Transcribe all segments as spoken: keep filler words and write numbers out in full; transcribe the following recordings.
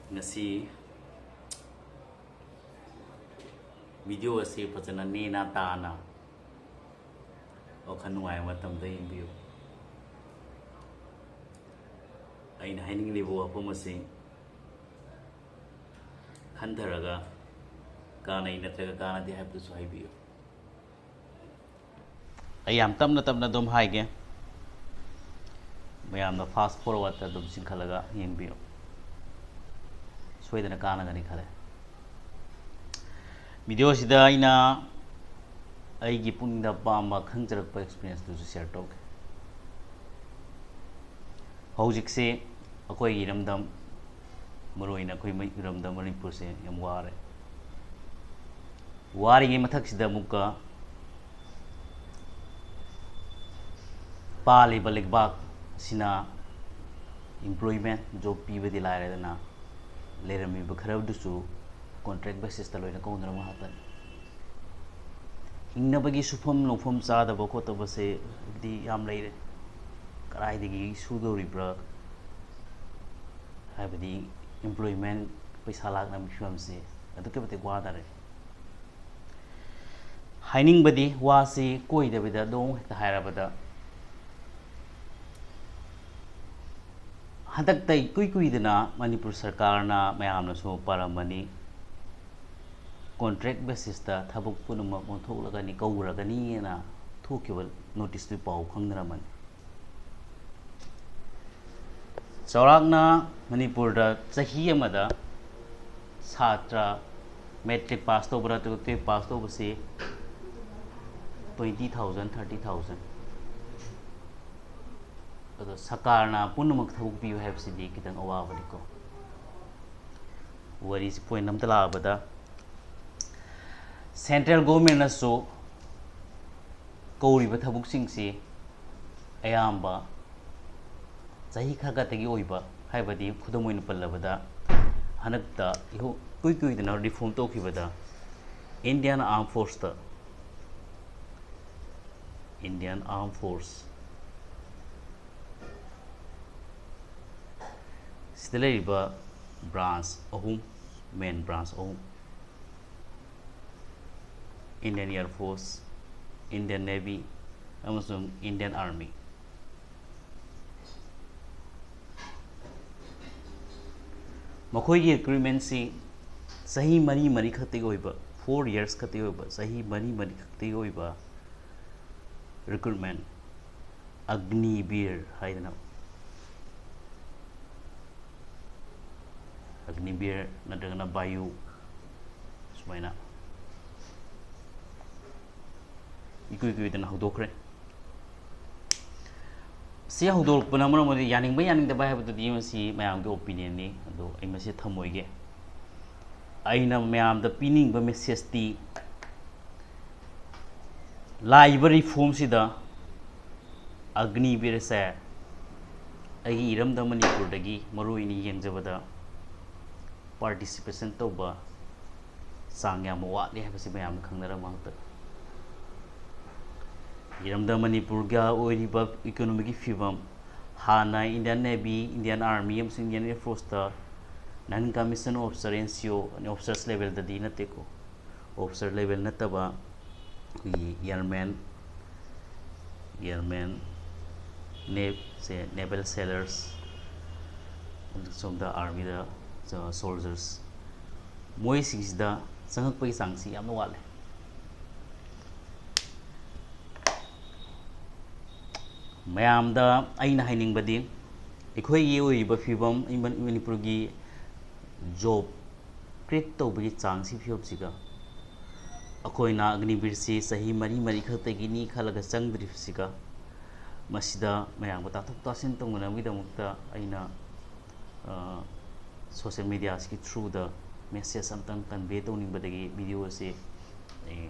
ꯉꯁꯤ video ꯑꯁꯤ ꯐꯖꯅ ꯅꯦꯅ ꯇꯥꯅ ꯋꯥꯈꯜ ꯅꯨꯡꯉꯥꯏꯕ ꯃꯇꯝꯗ ꯌꯦꯡꯕꯤꯌꯨ꯫ ꯑꯩꯅ ꯍꯥꯏꯅꯤꯡꯂꯤꯕ ꯋꯥꯐꯝ ꯑꯁꯤ ꯈꯟꯊꯔꯒ ꯀꯥꯟꯅꯩ ꯅꯠꯇ꯭ꯔꯒ ꯀꯥꯟꯅꯗꯦ ꯍꯥꯏꯕꯗꯨꯁꯨ ꯍꯥꯏꯕꯤꯌꯨ꯫ ꯑꯩ ꯌꯥꯝ ꯇꯞꯅ ꯇꯞꯅ ꯑꯗꯨꯝ ꯍꯥꯏꯒꯦ, ꯃꯌꯥꯝꯅ fast forwardꯇ ꯑꯗꯨꯝ ꯆꯤꯡꯈꯠꯂꯒ ꯌꯦꯡꯕꯤꯌꯨ꯫ ꯁꯣꯏꯗꯅ ꯀꯥꯟꯅꯒꯅꯤ ꯈꯜꯂꯦ꯫ Videoꯁꯤꯗ ꯑꯩꯅ ꯑꯩꯒꯤ ꯄꯨꯛꯅꯤꯡꯗ ꯑꯄꯥꯝꯕ ꯈꯪꯖꯔꯛꯄ experienceꯇꯨꯁꯨ share ꯇꯧꯒꯦ꯫ ꯍꯧꯖꯤꯛꯁꯤ ꯑꯩꯈꯣꯏꯒꯤ ꯏꯔꯝꯗꯝ, ꯃꯔꯨꯑꯣꯏꯅ ꯑꯩꯈꯣꯏ ꯃꯩ-, ꯏꯔꯝꯗꯝ ꯃꯅꯤꯄꯨꯔꯁꯦ ꯌꯥꯝ ꯋꯥꯔꯦ꯫ ꯋꯥꯔꯤꯉꯩ ꯃꯊꯛꯁꯤꯗ ꯑꯃꯨꯛꯀ ꯄꯥꯜꯂꯤꯕ ꯂꯩꯕꯥꯛꯁꯤꯅ employment, job ꯄꯤꯕꯗꯤ ꯂꯥꯏꯔꯗꯅ, ꯂꯩꯔꯝꯃꯤꯕ ꯈꯔꯗꯨꯁꯨ contract basisꯇ ꯂꯣꯏꯅ ꯀꯧꯅꯔꯕ ꯉꯥꯛꯇꯅꯤ꯫ ꯍꯤꯡꯅꯕꯒꯤ ꯁꯨꯐꯝ ꯅꯣꯝꯐꯝ ꯆꯥꯗꯕ ꯈꯣꯠꯇꯕꯁꯦ ꯗꯤ ꯌꯥꯝ ꯂꯩꯔꯦ꯫ ꯀꯗꯥꯏꯗꯒꯤ ꯁꯨꯗꯧꯔꯤꯕ꯭ꯔꯥ? ꯍꯥꯏꯕꯗꯤ employment, ꯄꯩꯁꯥ ꯂꯥꯛꯅꯕꯒꯤ ꯐꯤꯕꯝꯁꯦ ꯑꯗꯨꯛꯀꯤ ꯃꯇꯤꯛ ꯋꯥꯅꯔꯦ꯫ ꯍꯥꯏꯅꯤꯡꯕꯗꯤ ꯋꯥꯁꯤ ꯀꯣꯏꯗꯕꯤꯗ ꯑꯗꯨꯝ ꯍꯦꯛꯇ ꯍꯥꯏꯔꯕꯗ, ꯍꯟꯗꯛꯇ ꯏꯀꯨꯏ ꯀꯨꯏꯗꯅ ꯃꯅꯤꯄꯨꯔ ꯁꯔꯀꯥꯔꯅ, ꯃꯌꯥꯝꯅꯁꯨ ꯄꯥꯔꯝꯃꯅꯤ, contract basisꯇ ꯊꯕꯛ ꯄꯨꯝꯅꯃꯛ ꯑꯣꯟꯊꯣꯛꯂꯒꯅꯤ, ꯀꯧꯔꯒꯅꯤꯅ ꯊꯣꯛꯈꯤꯕ noticeꯇꯨ ꯄꯥꯎ ꯈꯪꯅꯔꯝꯃꯅꯤ꯫ ꯆꯥꯎꯔꯥꯛꯅ ꯃꯅꯤꯄꯨꯔꯗ ꯆꯍꯤ ꯑꯃꯗ ꯁꯥꯇ꯭ꯔ matric pass ꯇꯧꯕ ꯅꯠꯇ꯭ꯔꯒ twelve pass ꯇꯧꯕꯁꯤ twenty thousand, thirty thousand꯫ ꯑꯗꯣ ꯁꯔꯀꯥꯔꯅ ꯄꯨꯝꯅꯃꯛ ꯊꯕꯛ ꯄꯤꯌꯨ ꯍꯥꯏꯕꯁꯤꯗꯤ ꯈꯤꯇꯪ ꯑꯋꯥꯕꯅꯤꯀꯣ꯫ ꯋꯥꯔꯤꯁꯤ point ꯑꯝꯇ ꯂꯥꯛꯑꯕꯗ, central governmentꯅꯁꯨ ꯀꯧꯔꯤꯕ ꯊꯕꯛꯁꯤꯡꯁꯤ ꯑꯌꯥꯝꯕ ꯆꯍꯤ ꯈꯔ ꯈꯛꯇꯒꯤ ꯑꯣꯏꯕ, ꯍꯥꯏꯕꯗꯤ ꯈꯨꯗꯝ ꯑꯣꯏꯅ ꯄꯜꯂꯕꯗ, ꯍꯟꯗꯛꯇ ꯏꯍꯧ-, ꯏꯀꯨꯏ ꯀꯨꯏꯗꯅ reform ꯇꯧꯈꯤꯕꯗ Indian Armed Forceꯇ, Indian Armed Force ꯁꯤꯗ ꯂꯩꯔꯤꯕ branch ꯑꯍꯨꯝ, main branch ꯑꯍꯨꯝ, Indian Air Force, Indian Navy ꯑꯃꯁꯨꯡ Indian Army꯫ ꯃꯈꯣꯏꯒꯤ recruitmentꯁꯤ ꯆꯍꯤ ꯃꯔꯤ ꯃꯔꯤ ꯈꯛꯇꯒꯤ ꯑꯣꯏꯕ, four years ꯈꯛꯇꯒꯤ ꯑꯣꯏꯕ, ꯆꯍꯤ ꯃꯔꯤ ꯃꯔꯤ ꯈꯛꯇꯒꯤ ꯑꯣꯏꯕ recruitment, ꯑꯒꯅꯤꯕꯤꯔ ꯍꯥꯏꯗꯅ, ꯑꯒꯅꯤꯕꯤꯔ ꯅꯠꯇ꯭ꯔꯒꯅ ꯕꯥꯌꯨ, ꯁꯨꯃꯥꯏꯅ ꯏꯀꯨꯏ ꯀꯨꯏꯗꯅ ꯍꯧꯗꯣꯛꯈ꯭ꯔꯦ꯫ ꯁꯤ ꯍꯧꯗꯣꯔꯛꯄꯅ ꯃꯔꯝ ꯑꯣꯏꯔꯒ ꯌꯥꯅꯤꯡꯕ ꯌꯥꯅꯤꯡꯗꯕ ꯍꯥꯏꯕꯗꯨꯗꯤ ꯃꯁꯤ ꯃꯌꯥꯝꯒꯤ opinionꯅꯤ, ꯑꯗꯣ ꯑꯩ ꯃꯁꯤ ꯊꯝꯃꯣꯏꯒꯦ꯫ ꯑꯩꯅ ꯃꯌꯥꯝꯗ ꯄꯤꯅꯤꯡꯕ messageꯇꯤ, ꯂꯥꯛꯏꯕ reformꯁꯤꯗ ꯑꯒꯅꯤꯕꯤꯔꯁꯦ ꯑꯩꯒꯤ ꯏꯔꯝꯗꯝ ꯃꯅꯤꯄꯨꯔꯗꯒꯤ ꯃꯔꯨ ꯑꯣꯏꯅ ꯌꯦꯡꯖꯕꯗ participation ꯇꯧꯕ ꯆꯥꯡ ꯌꯥꯝꯅ ꯋꯥꯠꯂꯤ ꯍꯥꯏꯕꯁꯤ ꯃꯌꯥꯝꯅ ꯈꯪꯅꯔꯕ ꯉꯥꯛꯇꯅꯤ꯫ ꯏꯔꯝꯗꯝ ꯃꯅꯤꯄꯨꯔꯒ ꯑꯣꯏꯔꯤꯕ economyꯒꯤ ꯐꯤꯕꯝ, ꯍꯥꯟꯅ Indian Navy, Indian Army ꯑꯃꯁꯨꯡ Indian Air Forceꯇ non commissioned officer, NCO, officers levelꯗꯗꯤ ꯅꯠꯇꯦꯀꯣ, officer level ꯅꯠꯇꯕ ꯑꯩꯈꯣꯏꯒꯤ airman, airman, nav ꯁꯦ naval sailors, ꯁꯣꯝꯗ armyꯗ soldiers, ꯃꯣꯏꯁꯤꯡꯁꯤꯗ ꯆꯪꯉꯛꯄꯒꯤ ꯆꯥꯡꯁꯤ ꯌꯥꯝꯅ ꯋꯥꯠꯂꯦ꯫ ꯃꯌꯥꯝꯗ ꯑꯩꯅ ꯍꯥꯏꯅꯤꯡꯕꯗꯤ, ꯑꯩꯈꯣꯏꯒꯤ ꯑꯣꯏꯔꯤꯕ ꯐꯤꯕꯝ, ꯃꯅꯤꯄꯨꯔꯒꯤ job create ꯇꯧꯕꯒꯤ ꯆꯥꯡꯁꯤ, ꯐꯤꯕꯝꯁꯤꯒ ꯑꯩꯈꯣꯏꯅ ꯑꯒꯅꯤꯕꯤꯔꯁꯤ ꯆꯍꯤ ꯃꯔꯤ ꯃꯔꯤ ꯈꯛꯇꯒꯤꯅꯤ ꯈꯜꯂꯒ ꯆꯪꯗ꯭ꯔꯤꯕꯁꯤꯒ, ꯃꯁꯤꯗ ꯃꯌꯥꯝꯒ ꯇꯥꯊꯣꯛ ꯇꯥꯁꯤꯟ ꯇꯧꯅꯅꯕꯒꯤꯗꯃꯛꯇ ꯑꯩꯅ social mediaꯁꯤꯒꯤ throughꯗ message ꯑꯝꯇꯪ convey ꯇꯧꯅꯤꯡꯕꯗꯒꯤ video ꯑꯁꯤ ꯑꯩ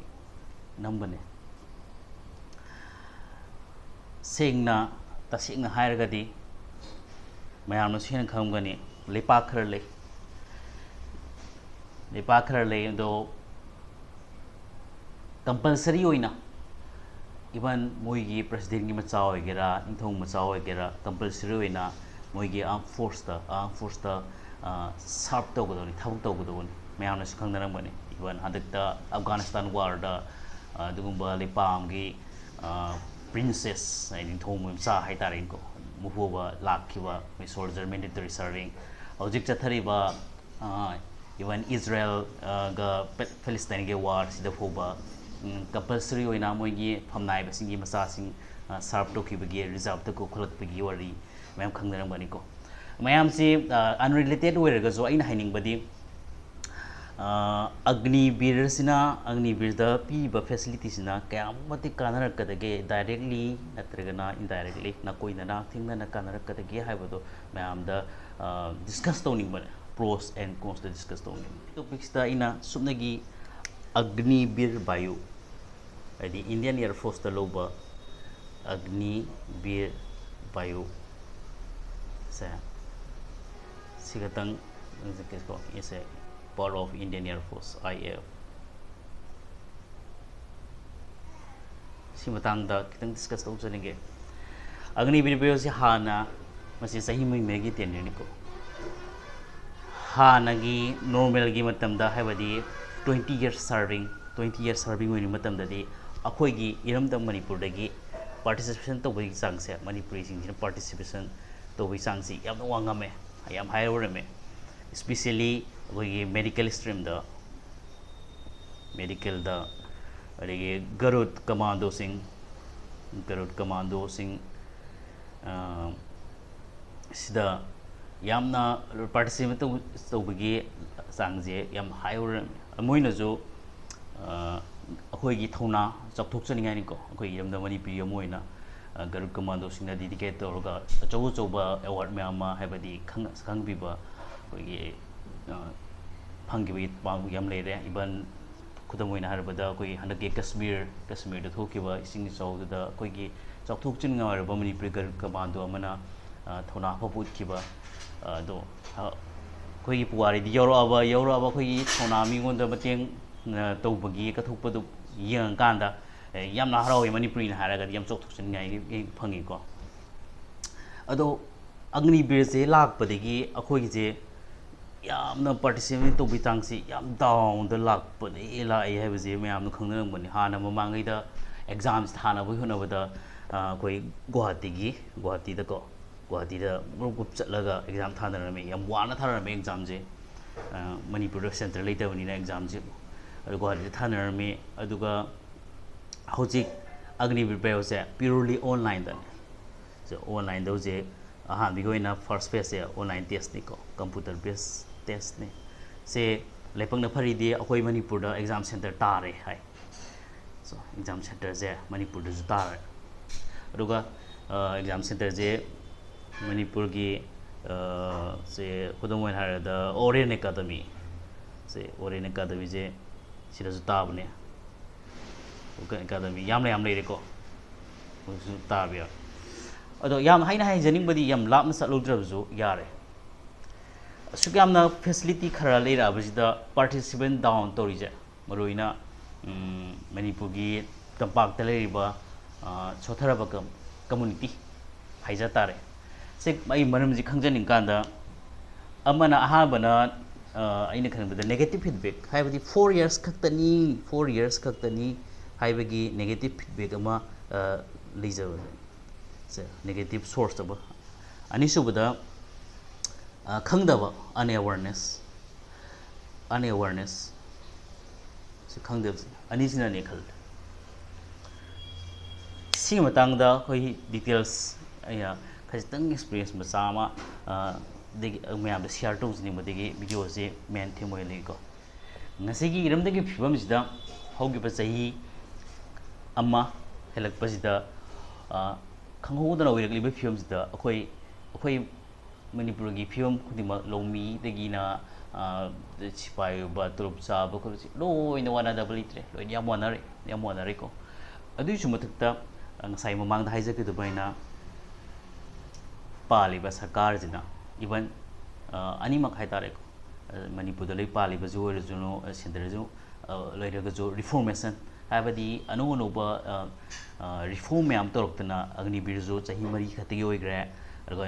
ꯅꯝꯕꯅꯦ꯫ ꯁꯦꯡꯅ, ꯇꯁꯦꯡꯅ ꯍꯥꯏꯔꯒꯗꯤ, ꯃꯌꯥꯝꯅꯁꯨ ꯍꯦꯟꯅ ꯈꯪꯉꯝꯒꯅꯤ, ꯂꯩꯄꯥꯛ ꯈꯔ ꯂꯩ, ꯂꯩꯄꯥꯛ ꯈꯔ ꯂꯩ, ꯑꯗꯣ compulsory ꯑꯣꯏꯅ, even ꯃꯣꯏꯒꯤ presidentꯀꯤ ꯃꯆꯥ ꯑꯣꯏꯒꯦꯔꯥ, ꯅꯤꯡꯊꯧ ꯃꯆꯥ ꯑꯣꯏꯒꯦꯔꯥ, compulsory ꯑꯣꯏꯅ ꯃꯣꯏꯒꯤ armed forceꯇ, armed forceꯇ ꯁꯥꯔꯞ ꯇꯧꯒꯗꯕꯅꯤ, ꯊꯕꯛ ꯇꯧꯒꯗꯕꯅꯤ꯫ ꯃꯌꯥꯝꯅꯁꯨ ꯈꯪꯅꯔꯝꯒꯅꯤ, ꯏꯚꯟ ꯍꯟꯗꯛꯇ ꯑꯐꯒꯥꯅꯤꯁꯇꯥꯟ ꯋꯥꯔꯗ ꯑꯗꯨꯒꯨꯝꯕ ꯂꯩꯄꯥꯛ ꯑꯃꯒꯤ ꯄ꯭ꯔꯤꯟꯁꯦꯁ, ꯅꯤꯡꯊꯧ ꯃꯆꯥ ꯍꯥꯏꯇꯥꯔꯦꯀꯣ, ꯃꯄꯨꯕ ꯂꯥꯛꯈꯤꯕ, ꯑꯩꯈꯣꯏ ꯁꯣꯜꯖꯔ, ꯃꯤꯂꯤꯇꯔꯤ ꯁꯔꯚꯤꯡ꯫ ꯍꯧꯖꯤꯛ ꯆꯠꯊꯔꯤꯕ ꯏꯚꯟ ꯏꯖꯔꯦꯜꯒ ꯐꯤꯂꯤꯁꯇꯥꯏꯟꯒꯤ ꯋꯥꯔꯁꯤꯗ ꯐꯥꯎꯕ ꯀꯝꯄꯜꯁꯔꯤ ꯑꯣꯏꯅ ꯃꯣꯏꯒꯤ ꯐꯝꯅꯥꯏꯕꯁꯤꯡꯒꯤ ꯃꯆꯥꯁꯤꯡ ꯁꯥꯔꯞ ꯇꯧꯈꯤꯕꯒꯤ, ꯔꯤꯖꯥꯔꯞꯇ ꯀꯧꯈꯠꯂꯛꯄꯒꯤ ꯋꯥꯔꯤ ꯃꯌꯥꯝ ꯈꯪꯅꯔꯝꯒꯅꯤꯀꯣ꯫ ꯃꯌꯥꯝꯁꯤ ꯑꯟꯔꯤꯂꯦꯇꯦꯠ ꯑꯣꯏꯔꯒꯁꯨ ꯑꯩꯅ ꯍꯥꯏꯅꯤꯡꯕꯗꯤ, ꯑꯒꯅꯤꯕꯤꯔꯁꯤꯅ, ꯑꯒꯅꯤꯕꯤꯔꯗ ꯄꯤꯕ ꯐꯦꯁꯤꯂꯤꯇꯤꯁꯤꯅ ꯀꯌꯥꯃꯨꯛ ꯃꯇꯤꯛ ꯀꯥꯟꯅꯔꯛꯀꯗꯒꯦ, ꯗꯥꯏꯔꯦꯛꯂꯤ ꯅꯠꯇ꯭ꯔꯒꯅ ꯏꯟꯗꯥꯏꯔꯦꯛꯂꯤ, ꯅꯀꯣꯏꯅꯅ ꯊꯦꯡꯅꯅ ꯀꯥꯟꯅꯔꯛꯀꯗꯒꯦ ꯍꯥꯏꯕꯗꯣ ꯃꯌꯥꯝꯗ ꯗꯤꯁꯀꯁ ꯇꯧꯅꯤꯡꯕꯅꯦ꯫ ꯄ꯭ꯔꯣꯁ ꯑꯦꯟ ꯀꯣꯟꯁꯇ ꯗꯤꯁꯀꯁ ꯇꯧꯅꯤꯡꯕꯅꯦ꯫ ꯇꯣꯄꯤꯛꯁꯇ ꯑꯩꯅ ꯁꯨꯞꯅꯒꯤ ꯑꯒꯅꯤꯕꯤꯔ ꯕꯥꯌꯨ, ꯍꯥꯏꯗꯤ ꯏꯟꯗꯤꯌꯟ ꯑꯦꯌꯔ ꯐꯣꯔꯁꯇ ꯂꯧꯕ ꯑꯒꯅꯤꯕꯤꯔ ꯕꯥꯌꯨ ꯁꯦ, ꯁꯤ ꯈꯛꯇꯪ ꯅꯤꯡꯁꯤꯡꯒꯦꯀꯣ꯫ ꯏꯁꯦ part of Indian air force, I F. ꯁꯤ ꯃꯇꯥꯡꯗ ꯈꯤꯇꯪ ꯗꯤꯁꯀꯁ ꯇꯧꯖꯅꯤꯡꯉꯦ꯫ ꯑꯒꯅꯤꯕꯤꯔ ꯕꯥꯌꯨꯁꯤ ꯍꯥꯟꯅ, ꯃꯁꯤ ꯆꯍꯤ ꯃꯔꯤ ꯃꯔꯤꯒꯤ ꯇꯦꯟꯗꯔꯅꯤꯀꯣ꯫ ꯍꯥꯟꯅꯒꯤ ꯅꯣꯔꯃꯦꯜꯒꯤ ꯃꯇꯝꯗ, ꯍꯥꯏꯕꯗꯤ twenty years serving, twenty years serving ꯑꯣꯏꯔꯤꯉꯩ ꯃꯇꯝꯗꯗꯤ ꯑꯩꯈꯣꯏꯒꯤ ꯏꯔꯝꯗꯝ ꯃꯅꯤꯄꯨꯔꯗꯒꯤ ꯄꯥꯔꯇꯤꯁꯤꯄꯦꯁꯟ ꯇꯧꯕꯒꯤ ꯆꯥꯡꯁꯦ, ꯃꯅꯤꯄꯨꯔꯤꯁꯤꯡꯁꯤꯅ ꯄꯥꯔꯇꯤꯁꯤꯄꯦꯁꯟ ꯇꯧꯕꯒꯤ ꯆꯥꯡꯁꯤ ꯌꯥꯝꯅ ꯋꯥꯡꯉꯝꯃꯦ, ꯌꯥꯝ ꯍꯥꯏ ꯑꯣꯏꯔꯝꯃꯦ꯫ ꯏꯁꯄꯤꯁꯦꯜꯂꯤ ꯑꯩꯈꯣꯏꯒꯤ ꯃꯦꯗꯤꯀꯦꯜ ꯁ꯭ꯇ꯭ꯔꯤꯝꯗ, ꯃꯦꯗꯤꯀꯦꯜꯗ, ꯑꯗꯒꯤ ꯒꯔꯨꯗ ꯀꯃꯥꯟꯗꯣꯁꯤꯡ, ꯒꯔꯨꯗ ꯀꯃꯥꯟꯗꯣꯁꯤꯡ, ꯑ, ꯁꯤꯗ ꯌꯥꯝꯅ ꯄꯥꯔꯇꯤꯁꯤꯄꯦꯠ ꯇꯧ-, ꯇꯧꯕꯒꯤ ꯆꯥꯡꯁꯦ ꯌꯥꯝ ꯍꯥꯏ ꯑꯣꯏꯔꯝꯃꯦ꯫ ꯃꯣꯏꯅꯁꯨ, ꯑ, ꯑꯩꯈꯣꯏꯒꯤ ꯊꯧꯅꯥ ꯆꯥꯎꯊꯣꯛꯆꯅꯤꯡꯉꯥꯏꯅꯤꯀꯣ, ꯑꯩꯈꯣꯏꯒꯤ ꯏꯔꯝꯗꯝ ꯃꯅꯤꯄꯨꯔꯒꯤ ꯑꯃ ꯑꯣꯏꯅ, ꯑ, ꯒꯔꯨꯗ ꯀꯃꯥꯟꯗꯣꯁꯤꯡꯅ ꯗꯤꯗꯤꯀꯦꯠ ꯇꯧꯔꯒ ꯑꯆꯧ ꯑꯆꯧꯕ ꯑꯦꯋꯥꯔꯗ ꯃꯌꯥꯝ ꯑꯃ, ꯍꯥꯏꯕꯗꯤ ꯈꯪ-, ꯈꯪꯕꯤꯕ ꯑꯩꯈꯣꯏꯒꯤ, ꯑ, ꯐꯪꯈꯤꯕꯒꯤ ꯄꯥꯎ ꯌꯥꯝ ꯂꯩꯔꯦ꯫ ꯏꯚꯟ ꯈꯨꯗꯝ ꯑꯣꯏꯅ ꯍꯥꯏꯔꯕꯗ, ꯑꯩꯈꯣꯏꯒꯤ ꯍꯟꯗꯛꯀꯤ ꯀꯁꯃꯤꯔ, ꯀꯁꯃꯤꯔꯗ ꯊꯣꯛꯈꯤꯕ ꯏꯁꯤꯡ ꯏꯆꯥꯎꯗꯨꯗ ꯑꯩꯈꯣꯏꯒꯤ ꯆꯥꯎꯊꯣꯛꯆꯅꯤꯡꯉꯥꯏ ꯑꯣꯏꯔꯕ ꯃꯅꯤꯄꯨꯔꯤ ꯒꯔꯨꯗ ꯀꯃꯥꯟꯗꯣ ꯑꯃꯅ, ꯑ, ꯊꯧꯅꯥ ꯐꯕ ꯎꯠꯈꯤꯕ, ꯑ, ꯑꯗꯣ, ꯑ, ꯑꯩꯈꯣꯏꯒꯤ ꯄꯨꯋꯥꯔꯤꯗꯤ ꯌꯥꯎꯔꯛꯑꯕ, ꯌꯥꯎꯔꯛꯑꯕ ꯑꯩꯈꯣꯏꯒꯤ ꯊꯧꯅꯥ ꯃꯤꯉꯣꯟꯗ ꯃꯇꯦꯡ, ꯑ, ꯇꯧꯕꯒꯤ ꯀꯠꯊꯣꯛꯄꯗꯨ ꯌꯦꯡꯉꯀꯥꯟꯗ, ꯑ, ꯌꯥꯝꯅ ꯍꯔꯥꯎꯋꯤ꯫ ꯃꯅꯤꯄꯨꯔꯤꯅ ꯍꯥꯏꯔꯒꯗꯤ ꯌꯥꯝ ꯆꯥꯎꯊꯣꯛꯆꯅꯤꯡꯉꯥꯏ ꯐꯪꯉꯤꯀꯣ꯫ ꯑꯗꯣ ꯑꯒꯅꯤꯕꯤꯔꯁꯦ ꯂꯥꯛꯄꯗꯒꯤ ꯑꯩꯈꯣꯏꯒꯤꯁꯦ ꯌꯥꯝꯅ ꯄꯥꯔꯇꯤꯁꯤꯄꯦꯠ ꯇꯧꯕꯒꯤ ꯆꯥꯡꯁꯤ ꯌꯥꯝ ꯗꯥꯎꯟꯗ ꯂꯥꯛꯄꯅꯦ, ꯂꯥꯛꯑꯦ ꯍꯥꯏꯕꯁꯤ ꯃꯌꯥꯝꯅ ꯈꯪꯅꯔꯝꯒꯅꯤ꯫ ꯍꯥꯟꯅ ꯃꯃꯥꯡꯉꯩꯗ ꯑꯦꯛꯖꯥꯝꯁ ꯊꯥꯅꯕꯒꯤ ꯍꯣꯠꯅꯕꯗ ꯑꯩꯈꯣꯏ ꯒꯨꯍꯥꯇꯤꯒꯤ ꯒꯨꯍꯥꯇꯤꯗꯀꯣ ꯒꯨꯍꯥꯇꯤꯗ ꯒ꯭ꯔꯨꯞ ꯒ꯭ꯔꯨꯞ ꯆꯠꯂꯒ ꯑꯦꯛꯖꯥꯝ ꯊꯥꯅꯔꯝꯃꯤ꯫ ꯌꯥꯝ ꯋꯥꯅ ꯊꯥꯅꯔꯝꯃꯤ ꯑꯦꯛꯖꯥꯝꯁꯦ꯫ ꯃꯅꯤꯄꯨꯔꯗ ꯁꯦꯟꯇꯔ ꯂꯩꯇꯕꯅꯤꯅ ꯑꯦꯛꯖꯥꯝꯁꯦ ꯑꯗꯨ ꯒꯨꯍꯥꯇꯤꯗ ꯊꯥꯅꯔꯝꯃꯤ꯫ ꯑꯗꯨꯒ ꯍꯧꯖꯤꯛ ꯑꯒꯅꯤꯕꯤꯔ ꯕꯥꯏꯑꯣꯁꯦ ꯄ꯭ꯌꯨꯔꯂꯤ ꯑꯣꯟꯂꯥꯏꯟꯗꯅꯤ꯫ ꯑꯣꯟꯂꯥꯏꯟꯗ ꯍꯧꯖꯤꯛ ꯑꯍꯥꯟꯕꯒꯤ ꯑꯣꯏꯅ ꯐꯥꯔꯁ ꯐꯦꯁꯁꯦ ꯑꯣꯟꯂꯥꯏꯟ ꯇꯦꯁꯅꯤꯀꯣ, ꯀꯝꯄ꯭ꯌꯨꯇꯔ ꯕꯦꯁ ꯇꯦꯁꯅꯤ꯫ ꯁꯦ ꯂꯥꯏꯕꯛꯅ ꯐꯔꯤꯗꯤ ꯑꯩꯈꯣꯏ ꯃꯅꯤꯄꯨꯔꯗ ꯑꯦꯛꯖꯥꯝ ꯁꯦꯟꯇꯔ ꯇꯥꯔꯦ ꯍꯥꯏ꯫ ꯁꯣ ꯑꯦꯛꯖꯥꯝ ꯁꯦꯟꯇꯔꯁꯦ ꯃꯅꯤꯄꯨꯔꯗꯁꯨ ꯇꯥꯔꯦ꯫ ꯑꯗꯨꯒ ꯑꯦꯛꯖꯥꯝ ꯁꯦꯟꯇꯔꯁꯦ ꯃꯅꯤꯄꯨꯔꯒꯤ ꯁꯦ ꯈꯨꯗꯝ ꯑꯣꯏꯅ ꯍꯥꯏꯔꯕꯗ ꯑꯣꯔꯤꯌꯦꯟ ꯑꯦꯀꯥꯗꯃꯤ, ꯁꯦ ꯑꯣꯔꯤꯌꯦꯟ ꯑꯦꯀꯥꯗꯃꯤꯁꯦ ꯁꯤꯗꯁꯨ ꯇꯥꯕꯅꯦ꯫ ꯑꯣꯔꯤꯌꯦꯟ ꯑꯦꯀꯥꯗꯃꯤ ꯌꯥꯝꯅ ꯌꯥꯝ ꯂꯩꯔꯦꯀꯣ꯫ ꯃꯣꯏꯁꯨ ꯇꯥꯕ ꯌꯥꯎꯋꯦ꯫ ꯑꯗꯣ ꯌꯥꯝ ꯍꯥꯏꯅ ꯍꯥꯏꯖꯅꯤꯡꯕꯗꯤ ꯌꯥꯝ ꯂꯥꯞꯅ ꯆꯠꯂꯨꯗ꯭ꯔꯕꯁꯨ ꯌꯥꯔꯦ꯫ ꯑꯁꯨꯛ ꯌꯥꯝꯅ ꯐꯦꯁꯤꯂꯤꯇꯤ ꯈꯔ ꯂꯩꯔꯛꯑꯕꯁꯤꯗ ꯄꯥꯔꯇꯤꯁꯤꯄꯦꯟ ꯗꯥꯎꯟ ꯇꯧꯔꯤꯁꯦ ꯃꯔꯨꯑꯣꯏꯅ ꯃꯅꯤꯄꯨꯔꯒꯤ ꯇꯝꯄꯥꯛꯇ ꯂꯩꯔꯤꯕ ꯁꯣꯠꯊꯔꯕ ꯀꯝꯃꯨꯅꯤꯇꯤ ꯍꯥꯏꯖ ꯇꯥꯔꯦ꯫ ꯁꯤ ꯑꯩ ꯃꯔꯝꯁꯤ ꯈꯪꯖꯅꯤꯡ ꯀꯥꯟꯗ ꯑꯃꯅ ꯑꯍꯥꯟꯕꯅ ꯑꯩꯅ ꯈꯟꯕꯗ ꯅꯦꯒꯦꯇꯤꯞ ꯐꯤꯗꯕꯦꯛ, ꯍꯥꯏꯕꯗꯤ ꯐꯣꯔ ꯌꯔꯁ ꯈꯛꯇꯅꯤ, ꯐꯣꯔ ꯌꯔꯁ ꯈꯛꯇꯅꯤ ꯍꯥꯏꯕꯒꯤ ꯅꯦꯒꯦꯇꯤꯞ ꯐꯤꯗꯕꯦꯛ ꯑꯃ ꯂꯩꯖꯕꯅꯦ꯫ ꯁꯦ ꯅꯦꯒꯦꯇꯤꯞ ꯁꯣꯔꯁ ꯑꯃ꯫ ꯑꯅꯤꯁꯨꯕꯗ ꯈꯪꯗꯕ, ꯑꯟꯑꯦꯋꯥꯔꯅꯦꯁ꯫ ꯑꯟꯑꯦꯋꯥꯔꯅꯦꯁ ꯁꯤ ꯈꯪꯗꯕꯁꯦ ꯑꯅꯤꯁꯤꯅꯅꯦ ꯈꯜꯂꯦ꯫ ꯁꯤꯒꯤ ꯃꯇꯥꯡꯗ ꯑꯩꯈꯣꯏ ꯗꯤꯇꯦꯜꯁ ꯑꯩꯅ ꯈꯖꯤꯛꯇꯪ ꯑꯦꯛꯁꯄꯤꯔꯤꯌꯦꯟꯁ ꯃꯆꯥ ꯑꯃ ꯗꯒꯤ ꯃꯌꯥꯝꯗ ꯁꯤꯌꯥꯔ ꯇꯧꯖꯅꯤꯡꯕꯗꯒꯤ ꯚꯤꯗꯤꯑꯣꯁꯤ ꯃꯦꯟ ꯊꯤꯝ ꯑꯣꯏꯍꯜꯂꯤꯀꯣ꯫ ꯉꯁꯤꯒꯤ ꯏꯔꯝꯗꯝꯒꯤ ꯐꯤꯕꯝꯁꯤꯗ ꯍꯧꯈꯤꯕ ꯆꯍꯤ ꯑꯃ ꯍꯦꯜꯂꯛꯄꯁꯤꯗ ꯈꯪꯍꯧꯗꯅ ꯑꯣꯏꯔꯛꯂꯤꯕ ꯐꯤꯕꯝꯁꯤꯗ ꯑꯩꯈꯣꯏ ꯑꯩꯈꯣꯏ ꯃꯅꯤꯄꯨꯔꯒꯤ ꯐꯤꯕꯝ ꯈꯨꯗꯤꯡꯃꯛ ꯂꯧꯃꯤꯗꯒꯤꯅ ꯁꯤꯐꯥꯏ ꯑꯣꯏꯕ ꯇꯣꯂꯣꯞ ꯆꯥꯕ ꯈꯣꯠꯄꯁꯤ ꯂꯣꯏꯅ ꯋꯥꯅꯗꯕ ꯂꯩꯇ꯭ꯔꯦ꯫ ꯂꯣꯏꯅ ꯌꯥꯝ ꯋꯥꯅꯔꯦ, ꯌꯥꯝ ꯋꯥꯅꯔꯦꯀꯣ꯫ ꯑꯗꯨꯒꯤꯁꯨ ꯃꯊꯛꯇ ꯉꯁꯥꯏ ꯃꯃꯥꯡꯗ ꯍꯥꯏꯖꯈꯤꯗꯨꯕ ꯑꯩꯅ ꯄꯥꯜꯂꯤꯕ ꯁꯔꯀꯥꯔꯁꯤꯅ ꯏꯚꯟ ꯑꯅꯤꯃꯛ ꯍꯥꯏꯇꯥꯔꯦꯀꯣ, ꯃꯅꯤꯄꯨꯔꯗ ꯂꯩ ꯄꯥꯜꯂꯤꯕꯁꯨ ꯑꯣꯏꯔꯁꯅꯨ, ꯁꯦꯟꯇꯔꯁꯨ ꯂꯩꯔꯒꯁꯨ ꯔꯤꯐꯣꯔꯃꯦꯁꯟ ꯍꯥꯏꯕꯗꯤ ꯑꯅꯧ ꯑꯅꯧꯕ ꯔꯤꯐꯣꯔꯝ ꯃꯌꯥꯝ ꯇꯧꯔꯛꯇꯅ ꯑꯒꯅꯤꯕꯤꯔꯁꯨ ꯆꯍꯤ ꯃꯔꯤ ꯈꯛꯇꯒꯤ ꯑꯣꯏꯈ꯭ꯔꯦ꯫ ꯑꯗꯨꯒ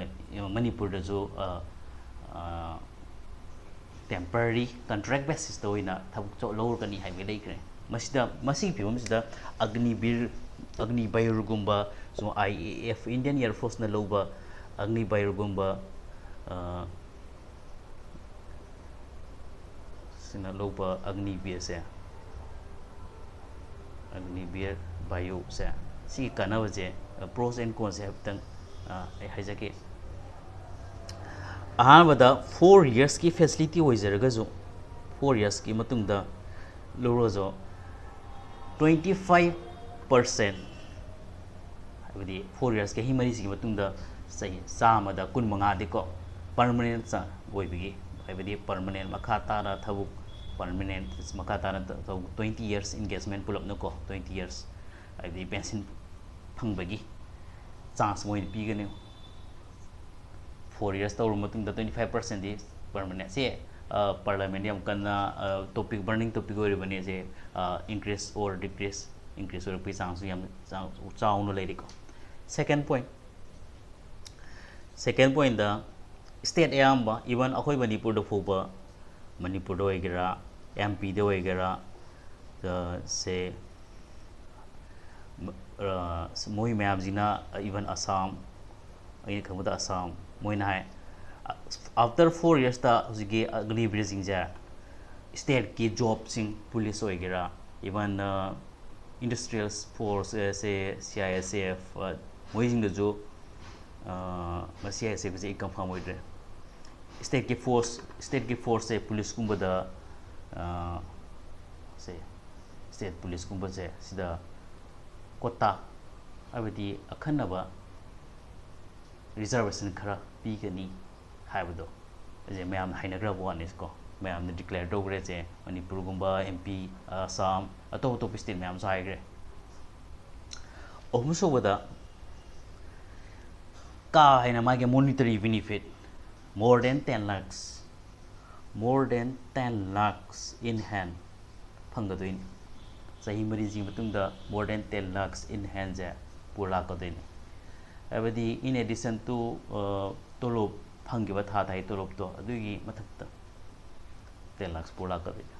ꯃꯅꯤꯄꯨꯔꯗꯁꯨ temporary contract basisꯇ ꯑꯣꯏꯅ ꯊꯕꯛ ꯆ- ꯂꯧꯔꯒꯅꯤ ꯍꯥꯏꯕ ꯂꯩꯈ꯭ꯔꯦ꯫ ꯃꯁꯤꯗ, ꯃꯁꯤꯒꯤ ꯐꯤꯕꯝꯁꯤꯗ ꯑꯒꯅꯤꯕꯤꯔ, ꯑꯒꯅꯤꯕꯥꯌꯨꯔꯒꯨꯝꯕ, ꯁꯨꯝ I A F, Indian Air Forceꯅ ꯂꯧꯕ ꯑꯒꯅꯤꯕꯥꯌꯨꯔꯒꯨꯝꯕ, ꯑ, ꯁꯤꯅ ꯂꯧꯕ ꯑꯒꯅꯤꯕꯤꯔꯁꯦ, ꯑꯒꯅꯤꯕꯤꯔ ꯕꯥꯌꯨꯁꯦ, ꯁꯤꯒꯤ ꯀꯥꯟꯅꯕꯁꯦ, pros and consꯁꯦ ꯍꯥꯏꯐꯦꯠꯇꯪ, ꯑ, ꯑꯩ ꯍꯥꯏꯖꯒꯦ꯫ ꯑꯍꯥꯟꯕꯗ four yearsꯀꯤ facility ꯑꯣꯏꯖꯔꯒꯁꯨ, four yearsꯀꯤ ꯃꯇꯨꯡꯗ ꯂꯧꯔꯒꯁꯨ twenty five percent, ꯍꯥꯏꯕꯗꯤ four yearsꯀꯤ ꯆꯍꯤ ꯃꯔꯤꯁꯤꯒꯤ ꯃꯇꯨꯡꯗ ꯆꯍꯤ ꯆꯥꯝꯃꯗ ꯀꯨꯟ ꯃꯉꯥꯗꯤꯀꯣ permanent ꯆ-, ꯑꯣꯏꯕꯒꯤ, ꯍꯥꯏꯕꯗꯤ permanent ꯃꯈꯥ ꯇꯥꯅ ꯊꯕꯛ, permanent ꯃꯈꯥ ꯇꯥꯅ ꯊꯕꯛ, twenty years engagement ꯄꯨꯂꯞꯅꯀꯣ, twenty years, ꯍꯥꯏꯕꯗꯤ pension ꯐꯪꯕꯒꯤ chance ꯃꯣꯏꯅ ꯄꯤꯒꯅꯤ꯫ Four years ꯇꯧꯔꯕ ꯃꯇꯨꯡꯗ twenty five percentꯗꯤ permanent꯫ ꯁꯤ, ꯑ, Parliament ꯌꯥꯝ ꯀꯟꯅ, ꯑ, topic, burning topic ꯑꯣꯏꯔꯤꯕꯅꯤ꯫ ꯁꯤ, ꯑ, increase or decrease, increase ꯑꯣꯏꯔꯛꯄꯒꯤ chanceꯁꯨ ꯌꯥꯝ ꯆꯥꯎ-, ꯆꯥꯎꯅ ꯂꯩꯔꯤꯀꯣ꯫ Second point, second pointꯇ state ꯑꯌꯥꯝꯕ, even ꯑꯩꯈꯣꯏ ꯃꯅꯤꯄꯨꯔꯗ ꯐꯥꯎꯕ, ꯃꯅꯤꯄꯨꯔꯗ ꯑꯣꯏꯒꯦꯔꯥ, M Pꯗ ꯑꯣꯏꯒꯦꯔꯥ, ꯑ, ꯁꯦ, ꯃ-, ꯑ, ꯃꯣꯏ ꯃꯌꯥꯝꯁꯤꯅ, even ꯑꯁꯥꯝ, ꯑꯩꯅ ꯈꯪꯕꯗ ꯑꯁꯥꯝ, ꯃꯣꯏꯅ ꯍꯥꯏ, after four yearsꯇ ꯍꯧꯖꯤꯛꯀꯤ ꯑꯒꯅꯤꯕꯤꯔꯁꯤꯡꯁꯦ stateꯀꯤ jobꯁꯤꯡ, police ꯑꯣꯏꯒꯦꯔꯥ, even, ꯑ, industrial force, ꯑ, ꯁꯦ, C I S F, ꯑ, ꯃꯣꯏꯁꯤꯡꯗꯁꯨ, ꯑ, ꯃꯁꯤ C I S Fꯁꯦ ꯑꯩ confirm ꯑꯣꯏꯗ꯭ꯔꯦ꯫ Stateꯀꯤ force, stateꯀꯤ forceꯁꯦ policeꯀꯨꯝꯕꯗ, ꯑ, ꯁꯦ, state policeꯀꯨꯝꯕꯁꯦ ꯁꯤꯗ quota, ꯍꯥꯏꯕꯗꯤ ꯑꯈꯟꯅꯕ reservation ꯈꯔ ꯄꯤꯒꯅꯤ ꯍꯥꯏꯕꯗꯣ, ꯑꯁꯦ ꯃꯌꯥꯝꯅ ꯍꯥꯏꯅꯈ꯭ꯔꯕ ꯋꯥꯅꯤꯀꯣ꯫ ꯃꯌꯥꯝꯅ declare ꯇꯧꯈ꯭ꯔꯦꯁꯦ, ꯃꯅꯤꯄꯨꯔꯒꯨꯝꯕ, M P, ꯑꯁꯥꯝ, ꯑꯇꯣꯞ ꯑꯇꯣꯞꯄ state ꯃꯌꯥꯝꯁꯨ ꯍꯥꯏꯈ꯭ꯔꯦ꯫ ꯑꯍꯨꯝꯁꯨꯕꯗ, ꯀꯥ ꯍꯦꯟꯅ ꯃꯥꯒꯤ monetary benefit, more than ten lakhs, more than ten lakhs in hand ꯐꯪꯒꯗꯣꯏꯅꯤ꯫ ꯆꯍꯤ ꯃꯔꯤꯁꯤꯒꯤ ꯃꯇꯨꯡꯗ more than ten lakhs in handꯁꯦ ꯄꯨꯔ ꯂꯥꯛꯀꯗꯣꯏꯅꯤ꯫ ꯍꯥꯏꯕꯗꯤ, in addition to, ꯑ, ꯇꯣꯂꯣꯞ ꯐꯪꯈꯤꯕ ꯊꯥ ꯊꯥꯒꯤ ꯇꯣꯂꯣꯞꯇꯣ, ꯑꯗꯨꯒꯤ ꯃꯊꯛꯇ ten lakhs poor ꯂꯥꯛꯀꯗꯣꯏꯅꯦ꯫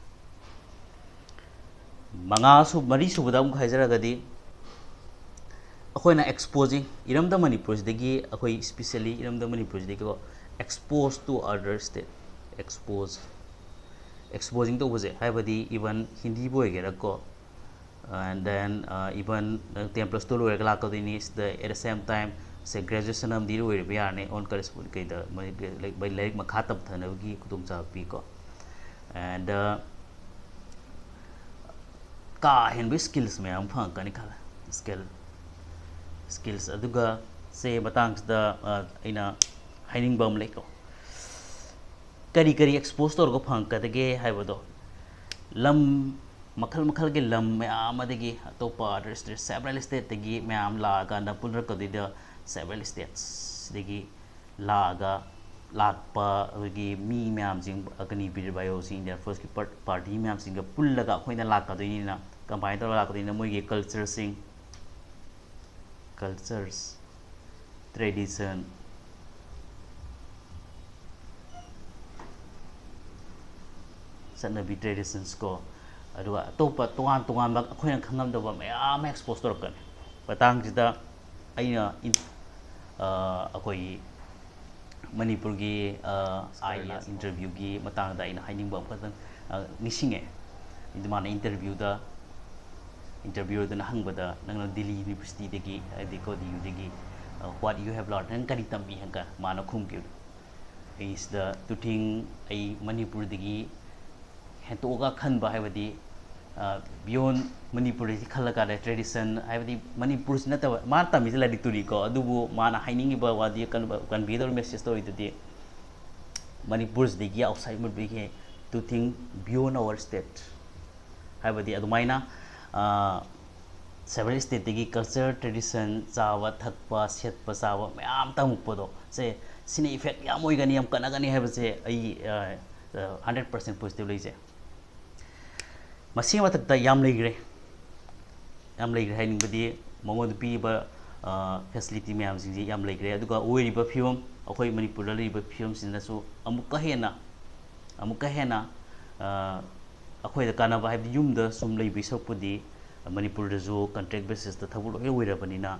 ꯃꯉꯥ ꯁꯨ ꯃꯔꯤ ꯁꯨꯕꯗ ꯑꯃꯨꯛ ꯍꯥꯏꯖꯔꯒꯗꯤ, ꯑꯩꯈꯣꯏꯅ exposing, ꯏꯔꯝꯗꯝ ꯃꯅꯤꯄꯨꯔꯁꯤꯗꯒꯤ ꯑꯩꯈꯣꯏ, specially ꯏꯔꯝꯗꯝ ꯃꯅꯤꯄꯨꯔꯁꯤꯗꯒꯤꯀꯣ, expose to other state, expose, exposing ꯇꯧꯕꯁꯦ, ꯍꯥꯏꯕꯗꯤ even ꯍꯤꯟꯗꯤꯕꯨ ꯑꯣꯏꯒꯦꯔꯥꯀꯣ, and then even ten plus two ꯂꯣꯏꯔꯒ ꯂꯥꯛꯀꯗꯣꯏꯅꯤ꯫ ꯁꯤꯗ at the same time say graduation ꯑꯃꯗꯤ ꯂꯣꯏꯔꯕ ꯌꯥꯔꯅꯤ, on correspond ꯀꯩꯗ ꯃꯣꯏ ꯂꯥꯏꯔꯤꯛ ꯃꯈꯥ ꯇꯝꯊꯅꯕꯒꯤ ꯈꯨꯗꯣꯡꯆꯥꯕ ꯄꯤꯀꯣ꯫ And ꯀꯥ ꯍꯦꯟꯕ skills ꯃꯌꯥꯝ ꯑꯃ ꯐꯪꯉꯛꯀꯅꯤ ꯈꯜꯂꯦ꯫ Skill, skills ꯑꯗꯨꯒ ꯁꯦ ꯃꯇꯥꯡꯁꯤꯗ ꯑꯩꯅ ꯍꯥꯏꯅꯤꯡꯕ ꯑꯃ ꯂꯩꯀꯣ꯫ ꯀꯔꯤ ꯀꯔꯤ expose ꯇꯧꯔꯒ ꯐꯪꯉꯛꯀꯗꯒꯦ ꯍꯥꯏꯕꯗꯣ, ꯂꯝ ꯃꯈꯜ ꯃꯈꯜꯒꯤ ꯂꯝ ꯃꯌꯥꯝ ꯑꯃꯗꯒꯤ, ꯑꯇꯣꯞꯄ other state, several stateꯇꯒꯤ ꯃꯌꯥꯝ ꯂꯥꯛꯑꯀꯥꯟꯗ ꯄꯨꯟꯔꯛꯀꯗꯣꯏꯗ, several statesꯗꯒꯤ ꯂꯥꯛꯑꯒ, ꯂꯥꯛꯄ ꯑꯩꯈꯣꯏꯒꯤ ꯃꯤ ꯃꯌꯥꯝꯁꯤꯡ, ꯑꯒꯅꯤ ꯕꯤꯔ ꯕꯥꯏꯌꯣꯁꯤꯡ, Air Forceꯀꯤ party ꯃꯌꯥꯝꯁꯤꯡꯒ ꯄꯨꯜꯂꯒ ꯑꯩꯈꯣꯏꯅ ꯂꯥꯛꯀꯗꯣꯏꯅꯤꯅ, combine ꯇꯧꯔꯒ ꯂꯥꯛꯀꯗꯣꯏꯅꯤꯅ, ꯃꯣꯏꯒꯤ cultureꯁꯤꯡ, cultures, tradition, ꯆꯠꯅꯕꯤ, traditions ꯀꯣ, ꯑꯗꯨꯒ ꯑꯇꯣꯞꯄ ꯇꯣꯉꯥꯟ ꯇꯣꯉꯥꯟꯕ ꯑꯩꯈꯣꯏꯅ ꯈꯪꯉꯝꯗꯕ ꯃꯌꯥꯝ ꯑꯃ expose ꯇꯧꯔꯛꯀꯅꯤ꯫ ꯃꯇꯥꯡꯁꯤꯗ ꯑꯩꯅ ꯑꯩꯈꯣꯏꯒꯤ ꯃꯅꯤꯄꯨꯔꯒꯤ ꯑꯥꯏ ꯑꯦ ꯑꯦꯁ interviewꯒꯤ ꯃꯇꯥꯡꯗ ꯑꯩꯅ ꯍꯥꯏꯅꯤꯡꯕ ꯑꯃꯈꯛꯇꯪ ꯅꯤꯡꯁꯤꯡꯉꯦ꯫ ꯑꯗꯨ ꯃꯥꯅ interviewꯗ, interviewerꯗꯨꯅ ꯍꯪꯕꯗ, "ꯅꯪꯅ ꯗꯤꯜꯂꯤ universityꯗꯒꯤ, ꯍꯥꯏꯗꯤ ꯀꯣ, ꯗꯤ ꯌꯨꯗꯒꯤ, what you have learned, ꯅꯪ ꯀꯔꯤ ꯇꯝꯃꯤ?" ꯍꯪꯀ ꯃꯥꯅ ꯈꯨꯝꯈꯤꯕꯗꯣ, ꯑꯩ ꯁꯤꯗ ꯇꯨꯊꯤꯡ, ꯑꯩ ꯃꯅꯤꯄꯨꯔꯗꯒꯤ ꯍꯦꯟꯇꯣꯛꯑꯒ ꯈꯟꯕ, ꯍꯥꯏꯕꯗꯤ beyond ꯃꯅꯤꯄꯨꯔꯗꯒꯤ ꯈꯜꯂꯀꯥꯟꯗ tradition, ꯍꯥꯏꯕꯗꯤ ꯃꯅꯤꯄꯨꯔꯁꯤ ꯅꯠꯇꯕ, ꯃꯥꯅ ꯇꯝꯃꯤꯁꯦ ꯂꯥꯏꯔꯤꯛꯇꯨꯅꯤꯀꯣ, ꯑꯗꯨꯕꯨ ꯃꯥꯅ ꯍꯥꯏꯅꯤꯡꯉꯤꯕ ꯋꯥꯗꯤ, convey ꯇꯧꯔꯤꯕ message ꯇꯧꯔꯤꯗꯨꯗꯤ ꯃꯅꯤꯄꯨꯔꯁꯤꯗꯒꯤ, outside ꯃꯅꯤꯄꯨꯔꯗꯒꯤ to think beyond our state, ꯍꯥꯏꯕꯗꯤ ꯑꯗꯨꯃꯥꯏꯅ several stateꯇꯒꯤ culture, tradition, ꯆꯥꯕ ꯊꯛꯄ, ꯁꯦꯠꯄ ꯆꯥꯕ ꯃꯌꯥꯝ ꯇꯝꯃꯛꯄꯗꯣ, ꯁꯦ, ꯁꯤꯅ effect ꯌꯥꯝ ꯑꯣꯏꯒꯅꯤ, ꯌꯥꯝ ꯀꯟꯅꯒꯅꯤ ꯍꯥꯏꯕꯁꯦ ꯑꯩ hundred percent positive ꯂꯩꯖꯩ꯫ ꯃꯁꯤꯒꯤ ꯃꯊꯛꯇ ꯌꯥꯝ ꯂꯩꯈ꯭ꯔꯦ, ꯌꯥꯝ ꯂꯩꯈ꯭ꯔꯦ ꯍꯥꯏꯅꯤꯡꯕꯗꯤ, ꯃꯉꯣꯟꯗ ꯄꯤꯔꯤꯕ facility ꯃꯌꯥꯝꯁꯤꯡꯁꯤ ꯌꯥꯝ ꯂꯩꯈ꯭ꯔꯦ꯫ ꯑꯗꯨꯒ ꯑꯣꯏꯔꯤꯕ ꯐꯤꯕꯝ, ꯑꯩꯈꯣꯏ ꯃꯅꯤꯄꯨꯔꯗ ꯂꯩꯔꯤꯕ ꯐꯤꯕꯝꯁꯤꯅꯁꯨ ꯑꯃꯨꯛꯀ ꯍꯦꯟꯅ, ꯑꯃꯨꯛꯀ ꯍꯦꯟꯅ ꯑꯩꯈꯣꯏꯗ ꯀꯥꯟꯅꯕ ꯍꯥꯏꯕꯗꯤ ꯌꯨꯝꯗ ꯁꯨꯝ ꯂꯩꯕꯒꯤ ꯁꯔꯨꯛꯄꯨꯗꯤ ꯃꯅꯤꯄꯨꯔꯗꯁꯨ contract basisꯇ ꯊꯕꯛ ꯂꯣꯏ ꯑꯣꯏꯔꯕꯅꯤꯅ,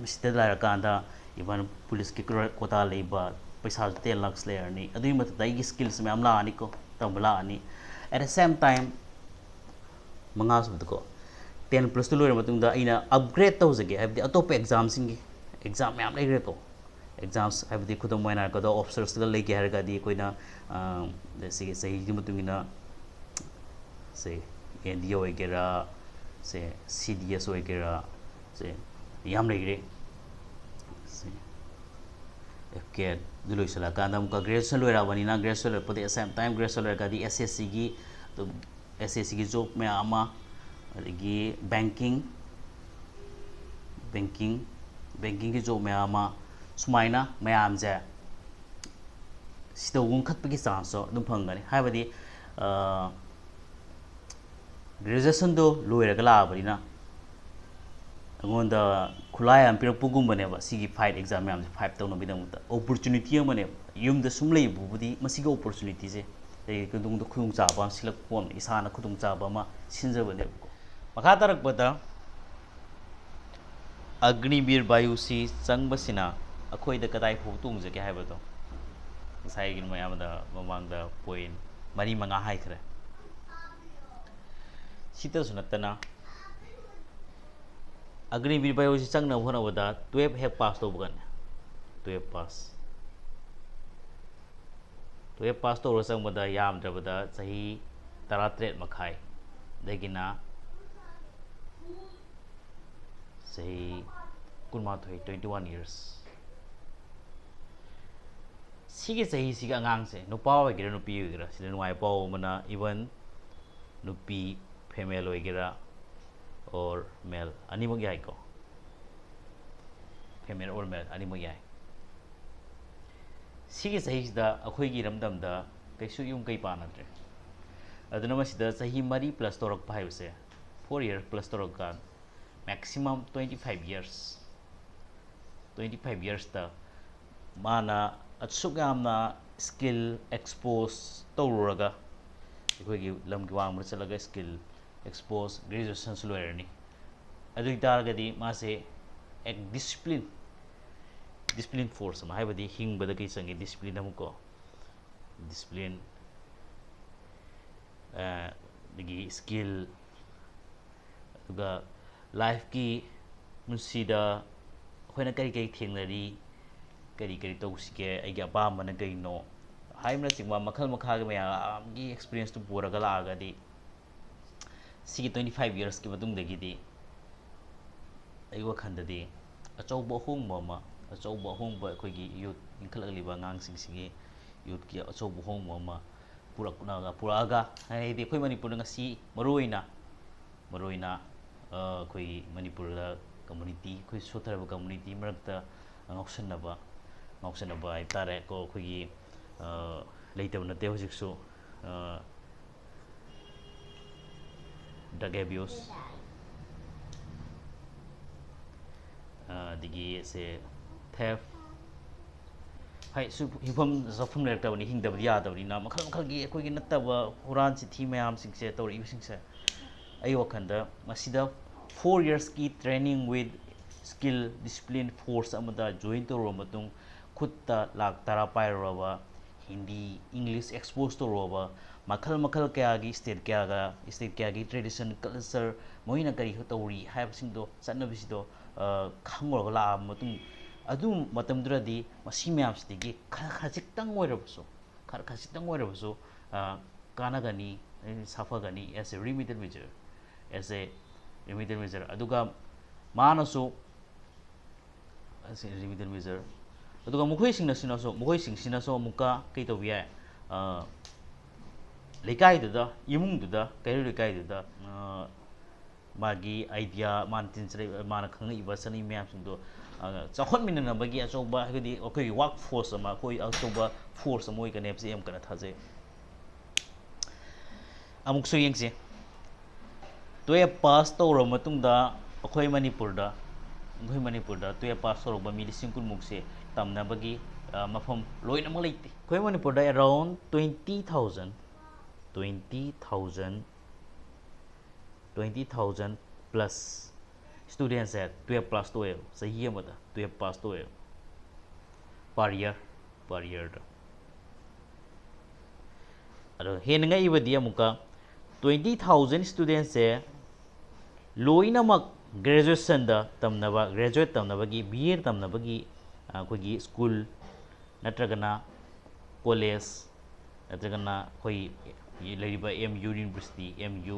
ꯃꯁꯤꯗ ꯂꯥꯏꯔꯀꯥꯟꯗ even ꯄꯨꯂꯤꯁꯀꯤ quota ꯂꯩꯕ ꯄꯩꯁꯥꯁꯨ ten lakhs ꯂꯩꯔꯅꯤ꯫ ꯑꯗꯨꯒꯤ ꯃꯊꯛꯇ ꯑꯩꯒꯤ skills ꯃꯌꯥꯝ ꯂꯥꯛꯑꯅꯤꯀꯣ, ꯇꯝꯕ ꯂꯥꯛꯑꯅꯤ꯫ At the same time, ꯃꯉꯥ ꯁꯨꯕꯗꯀꯣ, ten plus two ꯂꯣꯏꯔ ꯃꯇꯨꯡꯗ ꯑꯩꯅ upgrade ꯇꯧꯖꯒꯦ ꯍꯥꯏꯕꯗꯤ ꯑꯇꯣꯞꯄ examꯁꯤꯡꯒꯤ exam ꯃꯌꯥꯝ ꯂꯩꯈ꯭ꯔꯦꯀꯣ꯫ Exams ꯍꯥꯏꯕꯗꯤ ꯈꯨꯗꯝ ꯑꯣꯏꯅ ꯍꯥꯏꯔꯕꯗ officersꯇ ꯂꯩꯒꯦ ꯍꯥꯏꯔꯒꯗꯤ ꯑꯩꯈꯣꯏꯅ ꯁꯤꯒꯤ ꯆꯍꯤꯒꯤ ꯃꯇꯨꯡ ꯏꯟꯅ ꯁꯦ NDA ꯑꯣꯏꯒꯦꯔꯥ, ꯁꯦ CDS ꯑꯣꯏꯒꯦꯔꯥ, ꯁꯦ ꯌꯥꯝ ꯂꯩꯈ꯭ꯔꯦ꯫ ꯁꯦ FCAT ꯑꯗꯨ ꯂꯣꯏꯁꯤꯜꯂꯀꯥꯟꯗ ꯑꯃꯨꯛꯀ graduation ꯂꯣꯏꯔꯛꯑꯕꯅꯤꯅ, graduation ꯂꯣꯏꯔꯛꯄꯗꯤ at same time graduation ꯂꯣꯏꯔꯒꯗꯤ SSCꯒꯤ ꯑꯗꯨꯝ SSCꯒꯤ job ꯃꯌꯥꯝ ꯑꯃ, ꯑꯗꯒꯤ banking, banking, bankingꯒꯤ job ꯃꯌꯥꯝ ꯑꯃ, ꯁꯨꯃꯥꯏꯅ ꯃꯌꯥꯝꯁꯦ ꯁꯤꯗ ꯋꯥꯡꯈꯠꯄꯒꯤ chanceꯁꯨ ꯑꯗꯨꯝ ꯐꯪꯒꯅꯤ꯫ ꯍꯥꯏꯕꯗꯤ graduationꯗꯣ ꯂꯣꯏꯔꯒ ꯂꯥꯛꯑꯕꯅꯤꯅ ꯑꯩꯉꯣꯟꯗ ꯈꯨꯠꯂꯥꯏ ꯑꯃ ꯄꯤꯔꯛꯄꯒꯨꯝꯕꯅꯦꯕ ꯁꯤꯒꯤ fight exam ꯃꯌꯥꯝꯁꯦ fight ꯇꯧꯅꯕꯒꯤꯗꯃꯛꯇ opportunity ꯑꯃꯅꯦꯕ꯫ ꯌꯨꯝꯗ ꯁꯨꯝ ꯂꯩꯕꯕꯨꯗꯤ ꯃꯁꯤꯒꯤ opportunityꯁꯦ ꯑꯩ ꯀꯩꯗꯧꯅꯨꯡꯗ ꯈꯨꯗꯣꯡꯆꯥꯕ ꯑꯃ ꯁꯤꯜꯂꯛꯄ ꯄꯣꯠꯅꯤ, ꯏꯁꯥꯅ ꯈꯨꯗꯣꯡꯆꯥꯕ ꯑꯃ ꯁꯤꯟꯖꯕꯅꯦꯕꯀꯣ꯫ ꯃꯈꯥ ꯇꯥꯔꯛꯄꯗ ꯑꯒꯅꯤꯕꯤꯔ ꯕꯥꯌꯨꯁꯤ ꯆꯪꯕꯁꯤꯅ ꯑꯩꯈꯣꯏꯗ ꯀꯗꯥꯏ ꯐꯥꯎꯕ ꯇꯣꯡꯖꯒꯦ ꯍꯥꯏꯕꯗꯣ ꯉꯁꯥꯏꯒꯤ ꯃꯌꯥꯝꯗ ꯃꯃꯥꯡꯗ point ꯃꯔꯤ ꯃꯉꯥ ꯍꯥꯏꯈ꯭ꯔꯦ꯫ ꯁꯤꯇꯁꯨ ꯅꯠꯇꯅ ꯑꯒꯅꯤꯕꯤꯔ ꯕꯥꯌꯨꯁꯤ ꯆꯪꯅꯕ ꯍꯣꯠꯅꯕꯗ twelve ꯍꯦꯛ pass ꯇꯧꯕꯒꯅꯦ, twelve pass twelve pass ꯇꯧꯔꯒ ꯆꯪꯕꯗ ꯌꯥꯝꯗ꯭ꯔꯕꯗ ꯆꯍꯤ ꯇꯔꯥꯇꯔꯦꯠ ꯃꯈꯥꯏꯗꯒꯤꯅ ꯆꯍꯤ ꯀꯨꯟꯃꯥꯊꯣꯏ, twenty one years꯫ ꯁꯤꯒꯤ ꯆꯍꯤꯁꯤꯒꯤ ꯑꯉꯥꯡꯁꯦ ꯅꯨꯄꯥ ꯑꯣꯏꯒꯦꯔꯥ ꯅꯨꯄꯤ ꯑꯣꯏꯒꯦꯔꯥ, ꯁꯤꯗ ꯅꯨꯡꯉꯥꯏꯕ ꯄꯥꯎ ꯑꯃꯅ even ꯅꯨꯄꯤ female ꯑꯣꯏꯒꯦꯔꯥ or male ꯑꯅꯤꯃꯛ ꯌꯥꯏꯀꯣ, female or male ꯑꯅꯤꯃꯛ ꯌꯥꯏ꯫ ꯁꯤꯒꯤ ꯆꯍꯤꯁꯤꯗ ꯑꯩꯈꯣꯏꯒꯤ ꯏꯔꯝꯗꯝꯗ ꯀꯩꯁꯨ ꯌꯨꯝ ꯀꯩ ꯄꯥꯟꯅꯗ꯭ꯔꯦ꯫ ꯑꯗꯨꯅ ꯃꯁꯤꯗ ꯆꯍꯤ ꯃꯔꯤ plus ꯇꯧꯔꯛꯄ ꯍꯥꯏꯕꯁꯦ, four year plus ꯇꯧꯔꯛꯀꯥꯟ maximum twenty five years, twenty five yearsꯇ ꯃꯥꯅ ꯑꯁꯨꯛ ꯌꯥꯝꯅ skill expose ꯇꯧꯔꯨꯔꯒ ꯑꯩꯈꯣꯏꯒꯤ ꯂꯝꯒꯤ ꯋꯥꯡꯃꯗ ꯆꯠꯂꯒ ꯁ꯭ꯀꯤꯜ ꯑꯦꯛꯁꯄꯣꯖ, ꯒ꯭ꯔꯦꯖꯨꯑꯦꯁꯟꯁꯨ ꯂꯣꯏꯔꯅꯤ꯫ ꯑꯗꯨ ꯑꯣꯏꯇꯥꯔꯒꯗꯤ ꯃꯥꯁꯦ ꯑꯦꯛ ꯗꯤꯁꯤꯄ꯭ꯂꯤꯟ ꯗꯤꯁꯤꯄ꯭ꯂꯤꯟ ꯐꯣꯔꯁ ꯑꯃ, ꯍꯥꯏꯕꯗꯤ ꯍꯤꯡꯕꯗ ꯀꯩ ꯆꯪꯉꯤ, ꯗꯤꯁꯤꯄ꯭ꯂꯤꯟ ꯑꯃꯀꯣ, ꯗꯤꯁꯤꯄ꯭ꯂꯤꯟ, ꯑꯗꯒꯤ ꯁ꯭ꯀꯤꯜ, ꯑꯗꯨꯒ ꯂꯥꯏꯐꯀꯤ ꯄꯨꯟꯁꯤꯗ ꯑꯩꯈꯣꯏꯅ ꯀꯔꯤ ꯀꯔꯤ ꯊꯦꯡꯅꯔꯤ, ꯀꯔꯤ ꯀꯔꯤ ꯇꯧꯁꯤꯒꯦ, ꯑꯩꯒꯤ ꯑꯄꯥꯝꯕꯅ ꯀꯩꯅꯣ ꯍꯥꯏꯕꯅꯆꯤꯡꯕ ꯃꯈꯜ ꯃꯈꯥꯒꯤ ꯃꯌꯥꯝꯒꯤ ꯑꯦꯛꯁꯄꯤꯔꯤꯌꯦꯟꯁꯇꯨ ꯄꯨꯔꯒ ꯂꯥꯛꯑꯒꯗꯤ ꯁꯤꯒꯤ ꯇ꯭ꯋꯦꯟꯇꯤ ꯐꯥꯏꯚ ꯌꯔꯁꯀꯤ ꯃꯇꯨꯡꯗꯒꯤꯗꯤ ꯑꯩ ꯋꯥꯈꯜꯗꯗꯤ ꯑꯆꯧꯕ ꯑꯍꯣꯡꯕ ꯑꯃ, ꯑꯆꯧꯕ ꯑꯍꯣꯡꯕ ꯑꯩꯈꯣꯏꯒꯤ ꯌꯨꯠ, ꯏꯟꯈꯠꯂꯛꯂꯤꯕ ꯑꯉꯥꯡꯁꯤꯡꯁꯤꯒꯤ ꯌꯨꯠꯀꯤ ꯑꯆꯧꯕ ꯑꯍꯣꯡꯕ ꯑꯃ ꯄꯨꯔꯛꯅ-, ꯄꯨꯔꯛꯑꯒ, ꯍꯥꯏꯗꯤ ꯑꯩꯈꯣꯏ ꯃꯅꯤꯄꯨꯔꯗ ꯉꯁꯤ ꯃꯔꯨꯑꯣꯏꯅ, ꯃꯔꯨꯑꯣꯏꯅ, ꯑ, ꯑꯩꯈꯣꯏꯒꯤ ꯃꯅꯤꯄꯨꯔꯗ ꯀꯝꯃꯨꯅꯤꯇꯤ, ꯑꯩꯈꯣꯏ ꯁꯣꯠꯊꯔꯕ ꯀꯝꯃꯨꯅꯤꯇꯤ ꯃꯔꯛꯇ ꯉꯥꯎꯁꯟꯅꯕ, ꯉꯥꯎꯁꯟꯅꯕ ꯍꯥꯏꯕ ꯇꯥꯔꯦꯀꯣ, ꯑꯩꯈꯣꯏꯒꯤ, ꯑ, ꯂꯩꯇꯕ ꯅꯠꯇꯦ ꯍꯧꯖꯤꯛꯁꯨ꯫ ꯑ, drug abuse, ꯑ, ꯑꯗꯒꯤ ꯁꯦ theft, ꯍꯥꯏ, ꯁꯨ ꯍꯤꯡꯐꯝ ꯆꯥꯐꯝ ꯂꯩꯔꯛꯇꯕꯅꯤ, ꯍꯤꯡꯗꯕꯗꯤ ꯌꯥꯗꯕꯅꯤꯅ, ꯃꯈꯜ ꯃꯈꯜꯒꯤ ꯑꯩꯈꯣꯏꯒꯤ ꯅꯠꯇꯕ ꯍꯨꯔꯥꯟ ꯆꯤꯊꯤ ꯃꯌꯥꯝꯁꯤꯡꯁꯦ ꯇꯧꯔꯛꯏꯕꯁꯤꯡꯁꯦ, ꯑꯩ ꯋꯥꯈꯜꯗ ꯃꯁꯤꯗ ꯐꯣꯔ ꯌꯔꯁꯀꯤ training with skill discipline force ꯑꯃꯗ ꯖꯣꯏꯟ ꯇꯧꯔꯕ ꯃꯇꯨꯡ, ꯈꯨꯠꯇ ꯂꯥꯛ ꯇꯔꯥ ꯄꯥꯏꯔꯨꯔꯕ, ꯍꯤꯟꯗꯤ, ꯏꯪꯂꯤꯁ ꯑꯦꯛꯁꯄꯣꯖ ꯇꯧꯔꯨꯔꯕ, ꯃꯈꯜ ꯃꯈꯜ ꯀꯌꯥꯒꯤ ꯁ꯭ꯇꯦꯠ ꯀꯌꯥꯒ, ꯁ꯭ꯇꯦꯠ ꯀꯌꯥꯒꯤ ꯇ꯭ꯔꯦꯗꯤꯁꯟ, ꯀꯜꯆꯔ, ꯃꯣꯏꯅ ꯀꯔꯤ ꯇꯧꯔꯤ ꯍꯥꯏꯕꯁꯤꯡꯗꯣ, ꯆꯠꯅꯕꯤꯁꯤꯗꯣ, ꯑ, ꯈꯪꯉꯨꯔꯒ ꯂꯥꯛꯑꯕ ꯃꯇꯨꯡ, ꯑꯗꯨ ꯃꯇꯝꯗꯨꯗꯗꯤ ꯃꯁꯤ ꯃꯌꯥꯝꯁꯤꯗꯒꯤ ꯈꯔ ꯈꯖꯤꯛꯇꯪ ꯑꯣꯏꯔꯕꯁꯨ, ꯈꯔ ꯈꯖꯤꯛꯇꯪ ꯑꯣꯏꯔꯕꯁꯨ, ꯑ, ꯀꯥꯟꯅꯒꯅꯤ, ꯑ, ꯁꯥꯐꯒꯅꯤ as a remedial measure, as a remedial measure꯫ ꯑꯗꯨꯒ ꯃꯥꯅꯁꯨ, ꯑꯁꯤ remedial measure꯫ ꯑꯗꯨꯒ ꯃꯈꯣꯏꯁꯤꯡꯅꯁꯤꯅꯁꯨ, ꯃꯈꯣꯏꯁꯤꯡꯁꯤꯅꯁꯨ ꯑꯃꯨꯛꯀ ꯀꯩ ꯇꯧꯕ ꯌꯥꯏ? ꯑ, ꯂꯩꯀꯥꯏꯗꯨꯗ, ꯏꯃꯨꯡꯗꯨꯗ, ꯀꯩꯔꯣꯏ ꯂꯩꯀꯥꯏꯗꯨꯗ, ꯑ, ꯃꯥꯒꯤ ꯑꯥꯏꯗꯤꯌꯥ, ꯃꯥꯅ ꯇꯤꯟꯖꯔꯛ-, ꯃꯥꯅ ꯈꯪꯉꯛꯏꯕ ꯆꯠꯅꯕꯤ ꯃꯌꯥꯝꯁꯤꯡꯗꯣ, ꯑ, ꯆꯥꯎꯈꯠꯃꯤꯟꯅꯅꯕꯒꯤ ꯑꯆꯧꯕ, ꯍꯥꯏꯕꯗꯤ ꯑꯩꯈꯣꯏꯒꯤ ꯋꯥꯔꯛ ꯐꯣꯔꯁ ꯑꯃ, ꯑꯩꯈꯣꯏ ꯑꯆꯧꯕ ꯐꯣꯔꯁ ꯑꯃ ꯑꯣꯏꯒꯅꯤ ꯍꯥꯏꯕꯁꯦ ꯑꯩ ꯌꯥꯝ ꯀꯟꯅ ꯊꯥꯖꯩ꯫ ꯑꯃꯨꯛꯁꯨ ꯌꯦꯡꯁꯤ꯫ ꯇꯨꯌꯦꯜꯞ ꯄꯥꯁ ꯇꯧꯔꯕ ꯃꯇꯨꯡꯗ ꯑꯩꯈꯣꯏ ꯃꯅꯤꯄꯨꯔꯗ, ꯑꯩꯈꯣꯏ ꯃꯅꯤꯄꯨꯔꯗ ꯇꯨꯌꯦꯜꯞ ꯄꯥꯁ ꯇꯧꯔꯕ ꯃꯤ ꯂꯤꯁꯤꯡ ꯀꯨꯟꯃꯨꯛꯁꯦ ꯇꯝꯅꯕꯒꯤ, ꯑ, ꯃꯐꯝ ꯂꯣꯏꯅꯃꯛ ꯂꯩꯇꯦ꯫ ꯑꯩꯈꯣꯏ ꯃꯅꯤꯄꯨꯔꯗ around twenty thousand, twenty thousand twenty thousand plus studentꯁꯦ twelve pass ꯇꯧꯋꯦꯕ, ꯆꯍꯤ ꯑꯃꯗ twelve pass ꯇꯧꯋꯦꯕ, per year, per yearꯗ꯫ ꯑꯗꯣ ꯍꯦꯟꯅ ꯉꯛꯏꯕꯗꯤ ꯑꯃꯨꯛꯀ twenty thousand studentꯁꯦ ꯂꯣꯏꯅꯃꯛ graduationꯗ ꯇꯝꯅꯕ, graduate ꯇꯝꯅꯕꯒꯤ, B A ꯇꯝꯅꯕꯒꯤ, ꯑ, ꯑꯩꯈꯣꯏꯒꯤ school ꯅꯠꯇ꯭ꯔꯒꯅ college ꯅꯠꯇ꯭ꯔꯒꯅ ꯑꯩꯈꯣꯏ ꯂꯩꯔꯤꯕ M U university, M U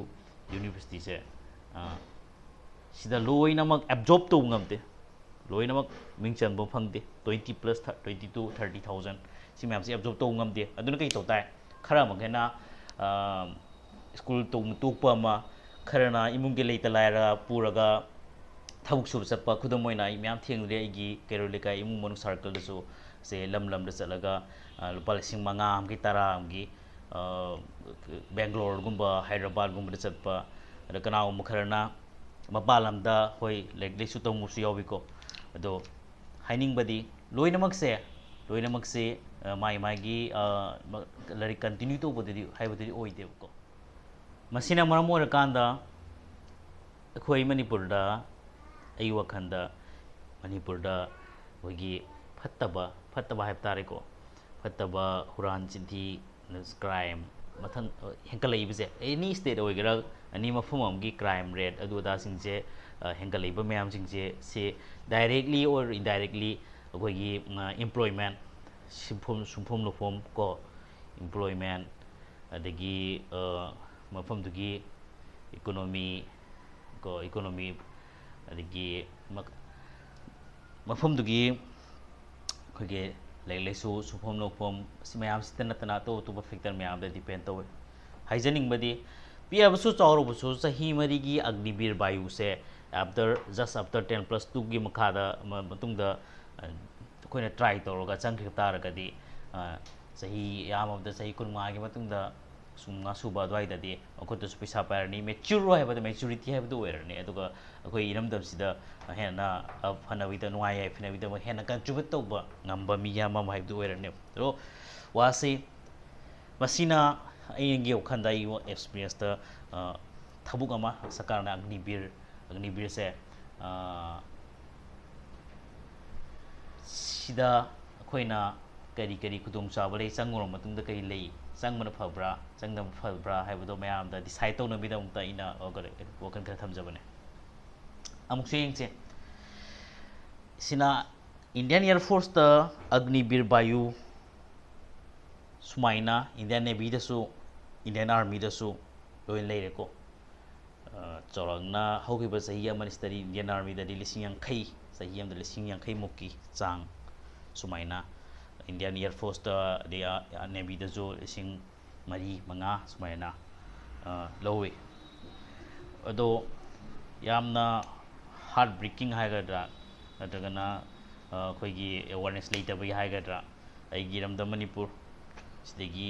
universityꯁꯦ, ꯑ, ꯁꯤꯗ ꯂꯣꯏꯅꯃꯛ absorb ꯇꯧꯕ ꯉꯝꯗꯦ, ꯂꯣꯏꯅꯃꯛ ꯃꯤꯡ ꯆꯟꯕ ꯐꯪꯗꯦ꯫ Twenty plus, twenty to thirty thousand, ꯁꯤ ꯃꯌꯥꯝꯁꯤ absorb ꯇꯧꯕ ꯉꯝꯗꯦ꯫ ꯑꯗꯨꯅ ꯀꯩ ꯇꯧ ꯇꯥꯏ? ꯈꯔ ꯑꯃꯈꯩꯅ, ꯑ, school ꯇꯣꯛ-, ꯇꯣꯛꯄ ꯑꯃ, ꯈꯔꯅ ꯏꯃꯨꯡꯒꯤ ꯂꯩꯇ ꯂꯥꯏꯔ ꯄꯨꯔꯒ ꯊꯕꯛ ꯁꯨꯕ ꯆꯠꯄ, ꯈꯨꯗꯝ ꯑꯣꯏꯅ ꯑꯩ ꯃꯌꯥꯝ ꯊꯦꯡꯅꯔꯦ ꯑꯩꯒꯤ ꯀꯩꯔꯣꯜ ꯂꯩꯀꯥꯏ ꯏꯃꯨꯡ ꯃꯅꯨꯡ circleꯗꯁꯨ꯫ ꯁꯦ ꯂꯝ ꯂꯝꯗ ꯆꯠꯂꯒ, ꯑ, ꯂꯨꯄꯥ ꯂꯤꯁꯤꯡ ꯃꯉꯥ ꯑꯃꯒꯤ, ꯇꯔꯥ ꯑꯃꯒꯤ, ꯑ, ꯕꯦꯡꯒ꯭ꯂꯣꯔꯒꯨꯝꯕ, ꯍꯥꯏꯗ꯭ꯔꯕꯥꯗꯒꯨꯝꯕꯗ ꯆꯠꯄ, ꯑꯗ ꯀꯅꯥꯒꯨꯝꯕ ꯈꯔꯅ ꯃꯄꯥꯟ ꯂꯝꯗ, ꯍꯣꯏ, ꯂꯥꯏꯔꯤꯛ ꯂꯥꯏꯁꯨ ꯇꯝꯃꯨꯕꯁꯨ ꯌꯥꯎꯏꯀꯣ꯫ ꯑꯗꯣ ꯍꯥꯏꯅꯤꯡꯕꯗꯤ ꯂꯣꯏꯅꯃꯛꯁꯦ, ꯂꯣꯏꯅꯃꯛꯁꯦ, ꯑ, ꯃꯥꯒꯤ ꯃꯥꯒꯤ, ꯑ, ꯃ-, ꯂꯥꯏꯔꯤꯛ continue ꯇꯧꯕꯗꯗꯤ, ꯍꯥꯏꯕꯗꯨꯗꯤ ꯑꯣꯏꯗꯦꯕꯀꯣ꯫ ꯃꯁꯤꯅ ꯃꯔꯝ ꯑꯣꯏꯔꯀꯥꯟꯗ ꯑꯩꯈꯣꯏ ꯃꯅꯤꯄꯨꯔꯗ, ꯑꯩꯒꯤ ꯋꯥꯈꯜꯗ ꯃꯅꯤꯄꯨꯔꯗ ꯑꯩꯈꯣꯏꯒꯤ ꯐꯠꯇꯕ, ꯐꯠꯇꯕ ꯍꯥꯏꯕ ꯇꯥꯔꯦꯀꯣ, ꯐꯠꯇꯕ, ꯍꯨꯔꯥꯟ ꯆꯤꯟꯊꯤ, crime ꯃꯊꯪ, ꯑ, ꯍꯦꯟꯒꯠꯂꯛꯏꯕꯁꯦ, any state ꯑꯣꯏꯒꯦꯔꯥ, any ꯃꯐꯝ ꯑꯃꯒꯤ crime rate ꯑꯗꯨ ꯑꯗꯥꯁꯤꯡꯁꯦ, ꯑ, ꯍꯦꯟꯒꯠꯂꯛꯏꯕ ꯃꯌꯥꯝꯁꯤꯡꯁꯦ, ꯁꯤ directly or indirectly ꯑꯩꯈꯣꯏꯒꯤ, ꯑ, employment, ꯁꯤꯟꯐꯝ, ꯁꯨꯡꯐꯝ ꯂꯨꯐꯝ ꯀꯣ, employment, ꯑꯗꯒꯤ, ꯑ, ꯃꯐꯝꯗꯨꯒꯤ economy ꯀꯣ, economy, ꯑꯗꯒꯤ ꯃ-, ꯃꯐꯝꯗꯨꯒꯤ ꯑꯩꯈꯣꯏꯒꯤ ꯂꯥꯏꯔꯤꯛ ꯂꯥꯏꯁꯨ, ꯁꯨꯐꯝ ꯅꯣꯝꯐꯝ, ꯁꯤ ꯃꯌꯥꯝꯁꯤꯇ ꯅꯠꯇꯅ ꯑꯇꯣꯞ ꯑꯇꯣꯞꯄ factor ꯃꯌꯥꯝꯗ depend ꯇꯧꯋꯦ꯫ ꯍꯥꯏꯖꯅꯤꯡꯕꯗꯤ, ꯄꯤꯛꯑꯕꯁꯨ ꯆꯥꯎꯔꯕꯁꯨ ꯆꯍꯤ ꯃꯔꯤꯒꯤ ꯑꯒꯅꯤꯕꯤꯔ ꯕꯥꯌꯨꯁꯦ after, just after ten plus twoꯒꯤ ꯃꯈꯥꯗ, ꯃ-, ꯃꯇꯨꯡꯗ, ꯑ, ꯑꯩꯈꯣꯏꯅ try ꯇꯧꯔꯒ ꯆꯪꯈꯤꯕ ꯇꯥꯔꯒꯗꯤ, ꯑ, ꯆꯍꯤ ꯌꯥꯝꯃꯕꯗ ꯆꯍꯤ ꯀꯨꯟꯃꯉꯥꯒꯤ ꯃꯇꯨꯡꯗ, ꯀꯨꯟꯃꯉꯥ ꯁꯨꯕ ꯑꯗꯨꯋꯥꯏꯗꯗꯤ ꯃꯈꯨꯠꯇꯁꯨ ꯄꯩꯁꯥ ꯄꯥꯏꯔꯅꯤ, mature ꯑꯣꯏ ꯍꯥꯏꯕꯗꯣ, maturity ꯍꯥꯏꯕꯗꯨ ꯑꯣꯏꯔꯅꯤ꯫ ꯑꯗꯨꯒ ꯑꯩꯈꯣꯏ ꯏꯔꯝꯗꯝꯁꯤꯗ ꯍꯦꯟꯅ, ꯑ, ꯐꯅꯕꯒꯤꯗ, ꯅꯨꯡꯉꯥꯏ ꯌꯥꯏꯐꯅꯕꯒꯤꯗꯃꯛ ꯍꯦꯟꯅ contribute ꯇꯧꯕ ꯉꯝꯕ ꯃꯤ ꯑꯃ ꯍꯥꯏꯕꯗꯨ ꯑꯣꯏꯔꯅꯤ꯫ ꯑꯗꯣ ꯋꯥꯁꯤ ꯃꯁꯤꯅ ꯑꯩꯒꯤ ꯋꯥꯈꯜꯗ, ꯑꯩꯒꯤ ꯑꯦꯛꯁꯄꯤꯔꯤꯌꯦꯟꯁꯇ, ꯊꯕꯛ ꯑꯃ ꯁꯔꯀꯥꯔꯅ ꯑꯒꯅꯤꯕꯤꯔ, ꯑꯒꯅꯤꯕꯤꯔꯁꯦ, ꯁꯤꯗ ꯑꯩꯈꯣꯏꯅ ꯀꯔꯤ ꯀꯔꯤ ꯈꯨꯗꯣꯡꯆꯥꯕ ꯂꯩ, ꯆꯪꯉꯨꯔꯕ ꯃꯇꯨꯡꯗ ꯀꯔꯤ ꯂꯩ, ꯆꯪꯕꯅ ꯐꯕ꯭ꯔꯥ, ꯆꯪꯗꯕ ꯐꯕ꯭ꯔꯥ ꯍꯥꯏꯕꯗꯣ ꯃꯌꯥꯝꯗ ꯗꯤꯁꯥꯏꯠ ꯇꯧꯅꯕꯒꯤꯗꯃꯛꯇ ꯑꯩꯅ ꯋꯥꯈꯜ ꯈꯔ ꯊꯝꯖꯕꯅꯦ꯫ ꯑꯃꯨꯛꯁꯨ ꯌꯦꯡꯁꯦ꯫ ꯁꯤꯅ ꯏꯟꯗꯤꯌꯥꯟ ꯑꯦꯌꯔ ꯐꯣꯔꯁꯇ ꯑꯒꯅꯤꯕꯤꯔ ꯕꯥꯌꯨ ꯁꯨꯃꯥꯏꯅ ꯏꯟꯗꯤꯌꯥꯟ ꯅꯦꯚꯤꯗꯁꯨ, ꯏꯟꯗꯤꯌꯥꯟ ꯑꯥꯔꯃꯤꯗꯁꯨ ꯂꯣꯏꯅ ꯂꯩꯔꯦꯀꯣ꯫ ꯆꯥꯎꯔꯥꯛꯅ ꯍꯧꯈꯤꯕ ꯆꯍꯤ ꯑꯃꯅꯤ ꯁꯤꯗꯗꯤ ꯏꯟꯗꯤꯌꯥꯟ ꯑꯥꯔꯃꯤꯗꯗꯤ ꯂꯤꯁꯤꯡ ꯌꯥꯡꯈꯩ, ꯆꯍꯤ ꯑꯃꯗ ꯂꯤꯁꯤꯡ ꯌꯥꯡꯈꯩ ꯃꯨꯛꯀꯤ ꯆꯥꯡ ꯁꯨꯃꯥꯏꯅ, ꯏꯟꯗꯤꯌꯥꯟ ꯑꯦꯌꯔ ꯐꯣꯔꯁꯇ, ꯑꯗꯩ ꯅꯦꯚꯤꯗꯁꯨ ꯂꯤꯁꯤꯡ ꯃꯔꯤ, ꯃꯉꯥ ꯁꯨꯃꯥꯏꯅ ꯂꯧꯋꯤ꯫ ꯑꯗꯣ ꯌꯥꯝꯅ ꯍꯥꯔꯠ ꯕ꯭ꯔꯦꯀꯤꯡ ꯍꯥꯏꯒꯗ꯭ꯔꯥ, ꯅꯠꯇ꯭ꯔꯒꯅ ꯑꯩꯈꯣꯏꯒꯤ ꯑꯦꯋꯥꯔꯅꯦꯁ ꯂꯩꯇꯕꯒꯤ ꯍꯥꯏꯒꯗ꯭ꯔꯥ, ꯑꯩꯒꯤ ꯏꯔꯝꯗꯝ ꯃꯅꯤꯄꯨꯔ ꯁꯤꯗꯒꯤ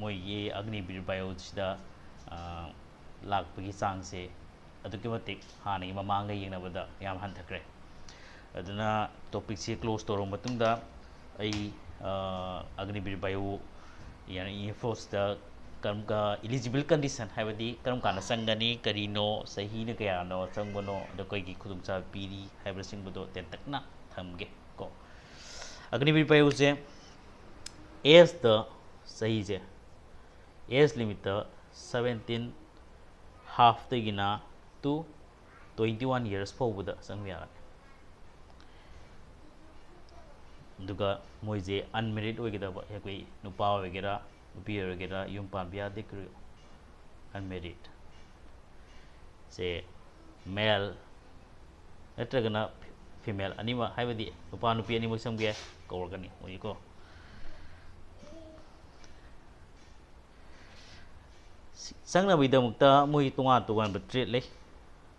ꯃꯣꯏꯒꯤ ꯑꯒꯅꯤꯕꯤꯔ ꯕꯥꯌꯣꯁꯤꯗ ꯂꯥꯛꯄꯒꯤ ꯆꯥꯡꯁꯦ ꯑꯗꯨꯛꯀꯤ ꯃꯇꯤꯛ ꯍꯥꯟꯅꯒꯤ ꯃꯃꯥꯡꯒ ꯌꯦꯡꯅꯕꯗ ꯌꯥꯝ ꯍꯟꯊꯈ꯭ꯔꯦ꯫ ꯑꯗꯨꯅ ꯇꯣꯄꯤꯛꯁꯤ ꯀ꯭ꯂꯣꯖ ꯇꯧꯔꯕ ꯃꯇꯨꯡꯗ, ꯑꯩ ꯑꯒꯅꯤꯕꯤꯔ ꯕꯥꯌꯨ ꯏꯌꯔ ꯐꯣꯔꯁꯇ ꯀꯔꯝ, ꯏꯂꯤꯖꯤꯕꯜ ꯀꯟꯗꯤꯁꯟ, ꯍꯥꯏꯕꯗꯤ ꯀꯔꯝ ꯀꯥꯟꯗ ꯆꯪꯒꯅꯤ, ꯀꯔꯤꯅꯣ, ꯆꯍꯤꯅ ꯀꯌꯥꯅꯣ ꯆꯪꯕꯅꯣ, ꯑꯗ ꯀꯩꯒꯤ ꯈꯨꯗꯣꯡꯆꯥꯕ ꯄꯤꯔꯤ ꯍꯥꯏꯕꯅꯆꯤꯡꯕꯗꯣ ꯇꯦꯟꯇꯛꯅ ꯊꯝꯒꯦ ꯀꯣ꯫ ꯑꯒꯅꯤꯕꯤꯔ ꯕꯥꯌꯨꯁꯦ ꯑꯦꯖꯇ, ꯆꯍꯤꯁꯦ, ꯑꯦꯖ ꯂꯤꯃꯤꯠꯇ ꯁꯕꯦꯟꯇꯤꯟ ꯍꯥꯐꯇꯒꯤꯅ ꯇꯨ ꯇ꯭ꯋꯦꯟꯇꯤ ꯋꯥꯟ ꯏꯌꯔꯁ ꯐꯥꯎꯕꯗ ꯆꯪꯕ ꯌꯥꯔꯅꯤ꯫ ꯑꯗꯨꯒ ꯃꯣꯏꯁꯦ ꯑꯟꯃꯦꯔꯤꯠ ꯑꯣꯏꯒꯗꯕ, ꯑꯩꯈꯣꯏ ꯅꯨꯄꯥ ꯑꯣꯏꯒꯦꯔꯥ ꯅꯨꯄꯤ ꯑꯣꯏꯒꯦꯔꯥ ꯌꯨꯝ ꯄꯥꯟꯕ ꯌꯥꯗꯦ꯫ ꯑꯟꯃꯦꯔꯤꯠ ꯁꯦ ꯃꯦꯜ ꯅꯠꯇ꯭ꯔꯒꯅ ꯐꯤꯃꯦꯜ ꯑꯅꯤꯃꯛ, ꯍꯥꯏꯕꯗꯤ ꯅꯨꯄꯥ ꯅꯨꯄꯤ ꯑꯅꯤꯃꯛ ꯆꯪꯕ ꯌꯥꯏ, ꯀꯧꯔꯛꯀꯅꯤ ꯃꯣꯏꯀꯣ꯫ ꯆꯪꯅꯕꯒꯤꯗꯃꯛꯇ ꯃꯣꯏ ꯇꯣꯉꯥꯟ ꯇꯣꯉꯥꯟꯕ ꯇ꯭ꯔꯦꯠ ꯂꯩ꯫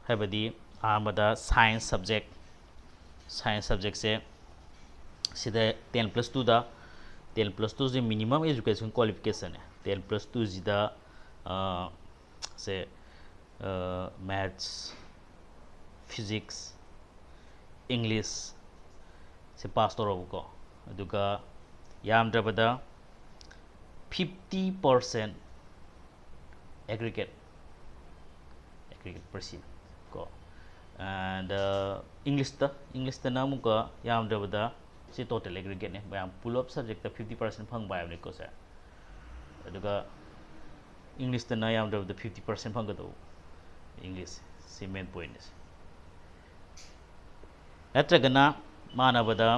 ꯍꯥꯏꯕꯗꯤ ꯑꯍꯥꯟꯕꯗ ꯁꯥꯏꯟꯁ ꯁꯕꯖꯦꯛ, ꯁꯥꯏꯟꯁ ꯁꯕꯖꯦꯛꯁꯦ ꯁꯤꯗ ꯇꯦꯟ ꯄ꯭ꯂꯁ ꯇꯨꯗ, ꯇꯦꯟ ꯄ꯭ꯂꯁ ꯇꯨꯁꯦ ꯃꯤꯅꯤꯃꯝ ꯑꯦꯖꯨꯀꯦꯁꯟ ꯀ꯭ꯋꯥꯂꯤꯐꯤꯀꯦꯁꯟꯅꯦ꯫ ꯇꯦꯟ ꯄ꯭ꯂꯁ ꯇꯨꯁꯤꯗ ꯁꯦ ꯃꯦꯠꯁ, ꯐꯤꯖꯤꯛꯁ, ꯏꯪꯂꯤꯁ ꯁꯦ ꯄꯥꯁ ꯇꯧꯔꯕꯀꯣ꯫ ꯑꯗꯨꯒ ꯌꯥꯝꯗ꯭ꯔꯕꯗ fifty percent aggregate aggregate percent ꯀꯣ꯫ And Englishꯇ Englishꯇꯅ ꯑꯃꯨꯛꯀ ꯌꯥꯝꯗ꯭ꯔꯕꯗ ꯁꯤ total aggregateꯅꯦ, ꯃꯌꯥꯝ ꯄꯨꯂꯞ subjectꯇ fifty percent ꯐꯪꯕ ꯍꯥꯏꯕꯅꯤꯀꯣ ꯁꯦ꯫ ꯑꯗꯨꯒ Englishꯇꯅ ꯌꯥꯝꯗ꯭ꯔꯕꯗ fifty percent ꯐꯪꯒꯗꯧꯕ꯫ English ꯁꯤ main pointꯅꯦ꯫ ꯅꯠꯇ꯭ꯔꯒꯅ ꯃꯥꯟꯅꯕꯗ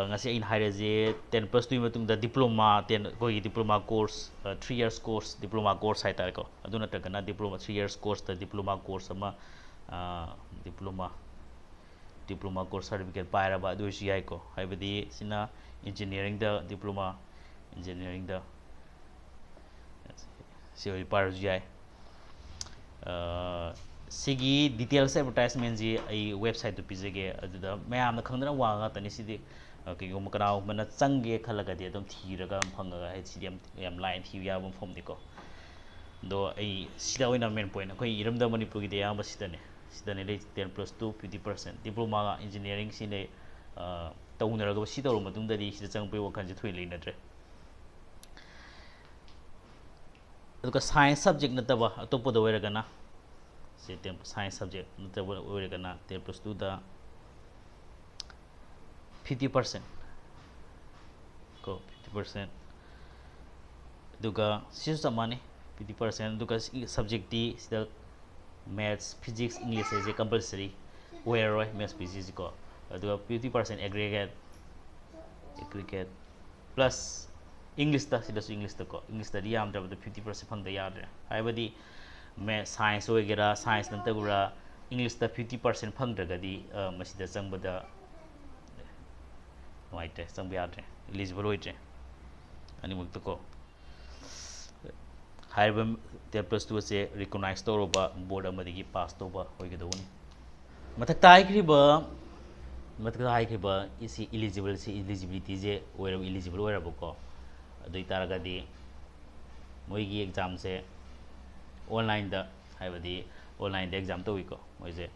ꯉꯁꯤ ꯑꯩꯅ ꯍꯥꯏꯔꯁꯦ, ten plus twoꯒꯤ ꯃꯇꯨꯡꯗ diploma, ten ꯑꯩꯈꯣꯏꯒꯤ diploma course, three years course, diploma course ꯍꯥꯏꯇꯥꯔꯦꯀꯣ꯫ ꯑꯗꯨ ꯅꯠꯇ꯭ꯔꯒꯅ diploma, three years courseꯇ diploma course ꯑꯃ, diploma diploma course certificate ꯄꯥꯏꯔꯕ ꯑꯗꯨ ꯑꯣꯏꯔꯁꯨ ꯌꯥꯏꯀꯣ꯫ ꯍꯥꯏꯕꯗꯤ ꯁꯤꯅ engineeringꯗ diploma, engineeringꯗ ꯁꯤ ꯑꯣꯏ ꯄꯥꯏꯔꯁꯨ ꯌꯥꯏ꯫ ꯁꯤꯒꯤ details advertisementꯁꯤ ꯑꯩ websiteꯇꯨ ꯄꯤꯖꯒꯦ, ꯑꯗꯨꯗ ꯃꯌꯥꯝꯅ ꯈꯪꯅꯔꯕ ꯋꯥ ꯉꯥꯛꯇꯅꯤ ꯁꯤꯗꯤ꯫ ꯀꯩꯒꯨꯝꯕ ꯀꯅꯥꯒꯨꯝꯕꯅ ꯆꯪꯒꯦ ꯈꯜꯂꯒꯗꯤ ꯑꯗꯨꯝ ꯊꯤꯔꯒ ꯑꯗꯨꯝ ꯐꯪꯉꯒ, ꯍꯥꯏꯗꯤ ꯁꯤꯗꯤ ꯌꯥꯝ, ꯌꯥꯝ ꯂꯥꯏꯅ ꯊꯤꯕ ꯌꯥꯕ ꯃꯐꯝꯅꯤꯀꯣ꯫ ꯑꯗꯣ ꯑꯩ ꯁꯤꯗ ꯑꯣꯏꯅ main point, ꯑꯩꯈꯣꯏ ꯏꯔꯝꯗꯝ ꯃꯅꯤꯄꯨꯔꯒꯤꯗꯤ ꯑꯌꯥꯝꯕ ꯁꯤꯗꯅꯦ꯫ ꯁꯤꯗꯅꯦ ꯂꯩ ten plus two, fifty percent꯫ Diploma engineeringꯁꯤꯅꯦ, ꯇꯧꯅꯔꯒ ꯁꯤ ꯇꯧꯔꯕ ꯃꯇꯨꯡꯗꯗꯤ ꯁꯤꯗ ꯆꯪꯉꯛꯄꯒꯤ ꯋꯥꯈꯜꯁꯦ ꯊꯣꯏꯅ ꯂꯩꯅꯗ꯭ꯔꯦ꯫ ꯑꯗꯨꯒ science subject ꯅꯠꯇꯕ ꯑꯇꯣꯞꯄꯗ ꯑꯣꯏꯔꯒꯅ, ꯁꯤ ten, science subject ꯅꯠꯇꯕ ꯑꯣꯏꯔꯒꯅ ten plus twoꯗ fifty percent ꯀꯣ, fifty percent꯫ ꯑꯗꯨꯒ ꯁꯤꯁꯨ ꯆꯞ ꯃꯥꯟꯅꯩ, fifty percent꯫ ꯑꯗꯨꯒ subjectꯇꯤ ꯁꯤꯗ maths, physics, English ꯍꯥꯏꯁꯦ compulsory ꯑꯣꯏꯔꯔꯣꯏ, maths, physics ꯀꯣ꯫ ꯑꯗꯨꯒ fifty percent aggregate, aggregate plus Englishꯇ, ꯁꯤꯗꯁꯨ Englishꯇ ꯀꯣ, Englishꯇꯗꯤ ꯌꯥꯝꯗ꯭ꯔꯕꯗ fifty percent ꯐꯪꯗ ꯌꯥꯗ꯭ꯔꯦ꯫ ꯍꯥꯏꯕꯗꯤ maths, science ꯑꯣꯏꯒꯦꯔꯥ, science ꯅꯠꯇꯕ꯭ꯔꯥ, Englishꯇ fifty percent ꯐꯪꯗ꯭ꯔꯒꯗꯤ ꯃꯁꯤꯗ ꯆꯪꯕꯗ ꯅꯨꯡꯉꯥꯏꯇ꯭ꯔꯦ, ꯆꯪꯕ ꯌꯥꯗ꯭ꯔꯦ, eligible ꯑꯣꯏꯗ꯭ꯔꯦ ꯑꯅꯤꯃꯛꯇ ꯀꯣ꯫ ꯍꯥꯏꯔꯤꯕ ten plus two ꯑꯁꯦ recognize ꯇꯧꯔꯕ board ꯑꯃꯗꯒꯤ pass ꯇꯧꯕ ꯑꯣꯏꯒꯗꯧꯕꯅꯤ꯫ ꯃꯊꯛꯇ ꯍꯥꯏꯈ꯭ꯔꯤꯕ, ꯃꯊꯛꯇ ꯍꯥꯏꯈ꯭ꯔꯤꯕ ꯁꯤ eligible, ꯁꯤ eligibilityꯁꯦ ꯑꯣꯏꯔꯕ, eligible ꯑꯣꯏꯔꯕꯀꯣ꯫ ꯑꯗꯨ ꯑꯣꯏ ꯇꯥꯔꯒꯗꯤ ꯃꯣꯏꯒꯤ examꯁꯦ onlineꯗ, ꯍꯥꯏꯕꯗꯤ onlineꯗ exam ꯇꯧꯏꯀꯣ ꯃꯣꯏꯁꯦ꯫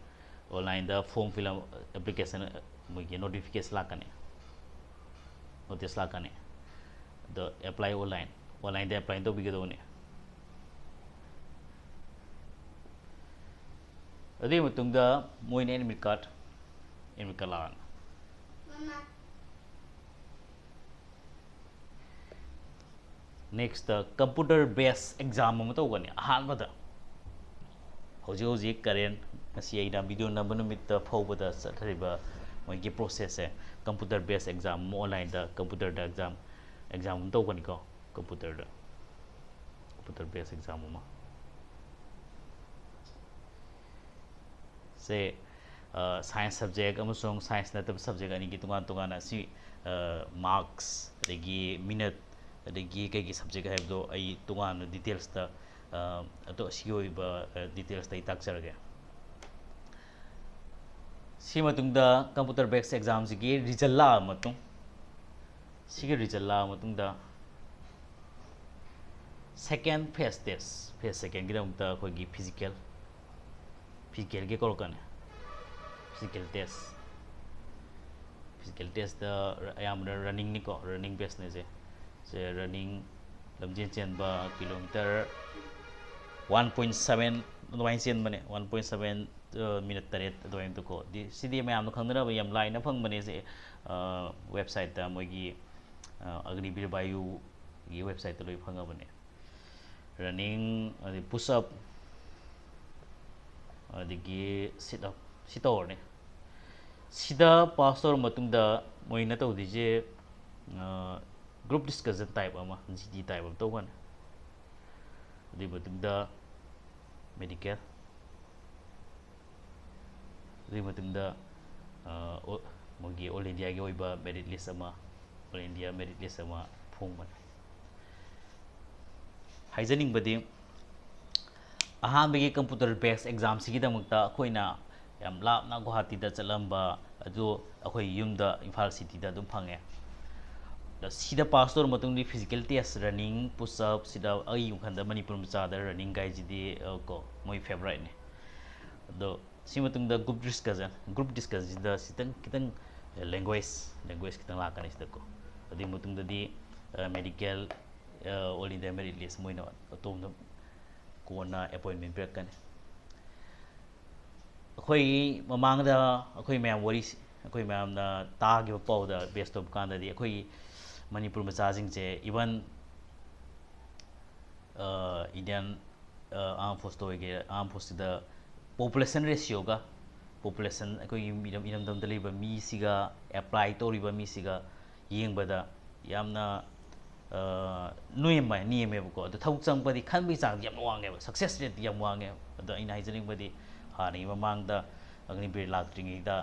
Onlineꯗ form fill up application, ꯃꯣꯏꯒꯤ notification ꯂꯥꯛꯀꯅꯤ, notice ꯂꯥꯛꯀꯅꯤ꯫ ꯑꯗꯣ apply online, onlineꯗ apply ꯇꯧꯕꯤꯒꯗꯧꯕꯅꯤ꯫ ꯑꯗꯨꯒꯤ ꯃꯇꯨꯡꯗ ꯃꯣꯏꯅ admit card, admit card ꯂꯥꯛꯑꯅꯤ꯫ Next computer based exam ꯑꯃ ꯇꯧꯒꯅꯤ ꯑꯍꯥꯟꯕꯗ꯫ ꯍꯧꯖꯤꯛ ꯍꯧꯖꯤꯛ current, ꯉꯁꯤ ꯑꯩꯅ video ꯅꯝꯕ ꯅꯨꯃꯤꯠꯇ ꯐꯥꯎꯕꯗ ꯆꯠꯊꯔꯤꯕ ꯃꯣꯏꯒꯤ process ꯁꯦ, computer based exam ꯑꯃ, online ꯗ computer ꯗ exam, exam ꯑꯃ ꯇꯧꯒꯅꯤꯀꯣ, computer ꯗ, computer based exam ꯑꯃ꯫ ꯁꯦ, ꯑ, science subject ꯑꯃꯁꯨꯡ science ꯅꯠꯇꯕ subject ꯑꯅꯤꯒꯤ ꯇꯣꯉꯥꯟ ꯇꯣꯉꯥꯟꯅ ꯁꯤ, ꯑ, marks, ꯑꯗꯒꯤ minute, ꯑꯗꯒꯤ ꯀꯩꯒꯤ subject ꯍꯥꯏꯕꯗꯣ ꯑꯩ ꯇꯣꯉꯥꯟꯅ details ꯇ, ꯑ, ꯑꯇꯣ-, ꯑꯁꯤꯒꯤ ꯑꯣꯏꯕ, ꯑ, details ꯇ ꯑꯩ ꯇꯥꯛꯆꯔꯒꯦ꯫ ꯁꯤ ꯃꯇꯨꯡꯗ computer based exam ꯁꯤꯒꯤ result ꯂꯥꯛꯑ ꯃꯇꯨꯡ, ꯁꯤꯒꯤ result ꯂꯥꯛꯑ ꯃꯇꯨꯡꯗ second phase test, phase second ꯒꯤꯗꯃꯛꯇ ꯑꯩꯈꯣꯏꯒꯤ physical, physical ꯒꯤ ꯀꯧꯔꯛꯀꯅꯤ, physical test꯫ Physical test ꯇ ꯑꯌꯥꯝꯕꯅ running ꯅꯤꯀꯣ, running based ꯅꯦ ꯁꯦ꯫ ꯁꯦ running, ꯂꯝꯖꯦꯟ ꯆꯦꯟꯕ kilometre one point seven ꯑꯗꯨꯃꯥꯏꯅ ꯆꯦꯟꯕꯅꯦ, one point seven, ꯑ, minute ꯇꯔꯦꯠ ꯑꯗꯨꯃꯥꯏꯅ ꯀꯣ꯫ ꯗꯤ-, ꯁꯤꯗꯤ ꯃꯌꯥꯝꯅ ꯈꯪꯅꯔꯕ, ꯌꯥꯝ ꯂꯥꯏꯅ ꯐꯪꯕꯅꯦ ꯁꯤ, ꯑ, website ꯇ, ꯃꯣꯏꯒꯤ, ꯑ, Agniveer Vayu ꯒꯤ website ꯇ ꯂꯣꯏ ꯐꯪꯉꯕꯅꯦ꯫ Running, ꯑꯗꯩ push up, ꯑꯗꯒꯤ sit up, ꯁꯤ ꯇꯧꯔꯅꯤ꯫ ꯁꯤꯗ pass ꯇꯧꯔ ꯃꯇꯨꯡꯗ ꯃꯣꯏꯅ ꯇꯧꯗꯣꯏꯁꯦ, ꯑ, group discussion type ꯑꯃ, G D type ꯑꯃ ꯇꯧꯒꯅꯤ꯫ ꯑꯗꯨꯒꯤ ꯃꯇꯨꯡꯗ medical, ꯑꯗꯨꯒꯤ ꯃꯇꯨꯡꯗ, ꯑ, ꯑꯣ-, ꯃꯣꯏꯒꯤ all India ꯒꯤ ꯑꯣꯏꯕ merit list ꯑꯃ, all India merit list ꯑꯃ ꯐꯣꯡꯕꯅꯤ꯫ ꯍꯥꯏꯖꯅꯤꯡꯕꯗꯤ, ꯑꯍꯥꯟꯕꯒꯤ computer based exam ꯁꯤꯒꯤꯗꯃꯛꯇ ꯑꯩꯈꯣꯏꯅ ꯌꯥꯝ ꯂꯥꯞꯅ ꯒꯨꯋꯥꯍꯥꯇꯤꯗ ꯆꯠꯂꯝꯕ ꯑꯗꯨ ꯑꯩꯈꯣꯏ ꯌꯨꯝꯗ, ꯏꯝꯐꯥꯜ city ꯗ ꯑꯗꯨꯝ ꯐꯪꯉꯦ꯫ ꯑꯗ ꯁꯤꯗ pass ꯇꯧꯔ ꯃꯇꯨꯡꯗ physical test, running, push up, ꯁꯤꯗ ꯑꯩꯒꯤ ꯋꯥꯈꯜꯗ ꯃꯅꯤꯄꯨꯔ ꯃꯆꯥꯗ running ꯒꯥꯏꯁꯤꯗꯤ, ꯑ, ꯀꯣ, ꯃꯣꯏ favourite ꯅꯦ꯫ ꯑꯗꯣ ꯁꯤ ꯃꯇꯨꯡꯗ group discussion, group discussion ꯁꯤꯗ ꯈꯤꯇꯪ, ꯈꯤꯇꯪ language, language ꯈꯤꯇꯪ ꯂꯥꯛꯀꯅꯤ ꯁꯤꯗꯀꯣ꯫ ꯑꯗꯨꯒꯤ ꯃꯇꯨꯡꯗꯗꯤ, ꯑ, medical, ꯑ, all India merit list ꯃꯣꯏꯅ ꯑꯗꯣꯝꯗ ꯀꯣꯟꯅ appointment ꯄꯤꯔꯛꯀꯅꯤ꯫ ꯑꯩꯈꯣꯏꯒꯤ ꯃꯃꯥꯡꯗ ꯑꯩꯈꯣꯏ ꯃꯌꯥꯝ ꯋꯥꯔꯤ, ꯑꯩꯈꯣꯏ ꯃꯌꯥꯝꯅ ꯇꯥꯈꯤꯕ ꯄꯥꯎꯗ ꯕꯦꯁ ꯇꯧꯕ ꯀꯥꯟꯗꯗꯤ, ꯑꯩꯈꯣꯏꯒꯤ ꯃꯅꯤꯄꯨꯔ ꯃꯆꯥꯁꯤꯡꯁꯦ, ꯏꯚꯟ ꯏꯟꯗꯤꯌꯥꯟ ꯑꯥꯔꯝ ꯐꯣꯔꯁꯇ ꯑꯣꯏꯒꯦꯔꯥ, ꯑꯥꯔꯝ ꯐꯣꯔꯁꯁꯤꯗ ꯄꯣꯄꯨꯂꯦꯁꯟ ꯔꯦꯁꯤꯌꯣꯒ, ꯄꯣꯄꯨꯂꯦꯁꯟ, ꯑꯩꯈꯣꯏꯒꯤ ꯏꯔꯝ ꯏꯔꯝꯗꯝꯗ ꯂꯩꯕ ꯃꯤꯁꯤꯒ, ꯑꯦꯄ꯭ꯂꯥꯏ ꯇꯧꯔꯤꯕ ꯃꯤꯁꯤꯒ ꯌꯦꯡꯕꯗ ꯌꯥꯝꯅ ꯅꯦꯝꯕ ꯅꯦꯝꯃꯦꯕꯀꯣ꯫ ꯑꯗꯣ ꯊꯕꯛ ꯆꯪꯉꯛꯄꯗꯤ ꯈꯟꯕꯒꯤ ꯆꯥꯡꯗꯤ ꯌꯥꯝ ꯋꯥꯡꯉꯦꯕ, ꯁꯛꯁꯦꯁ ꯔꯦꯠꯇꯤ ꯌꯥꯝ ꯋꯥꯡꯉꯦꯕ꯫ ꯑꯗꯣ ꯑꯩꯅ ꯍꯥꯏꯖꯅꯤꯡꯕꯗꯤ, ꯍꯥꯟꯅꯒꯤ ꯃꯃꯥꯡꯗ ꯑꯒꯅꯤꯕꯤꯔ ꯂꯥꯛꯇ꯭ꯔꯤꯉꯩꯗ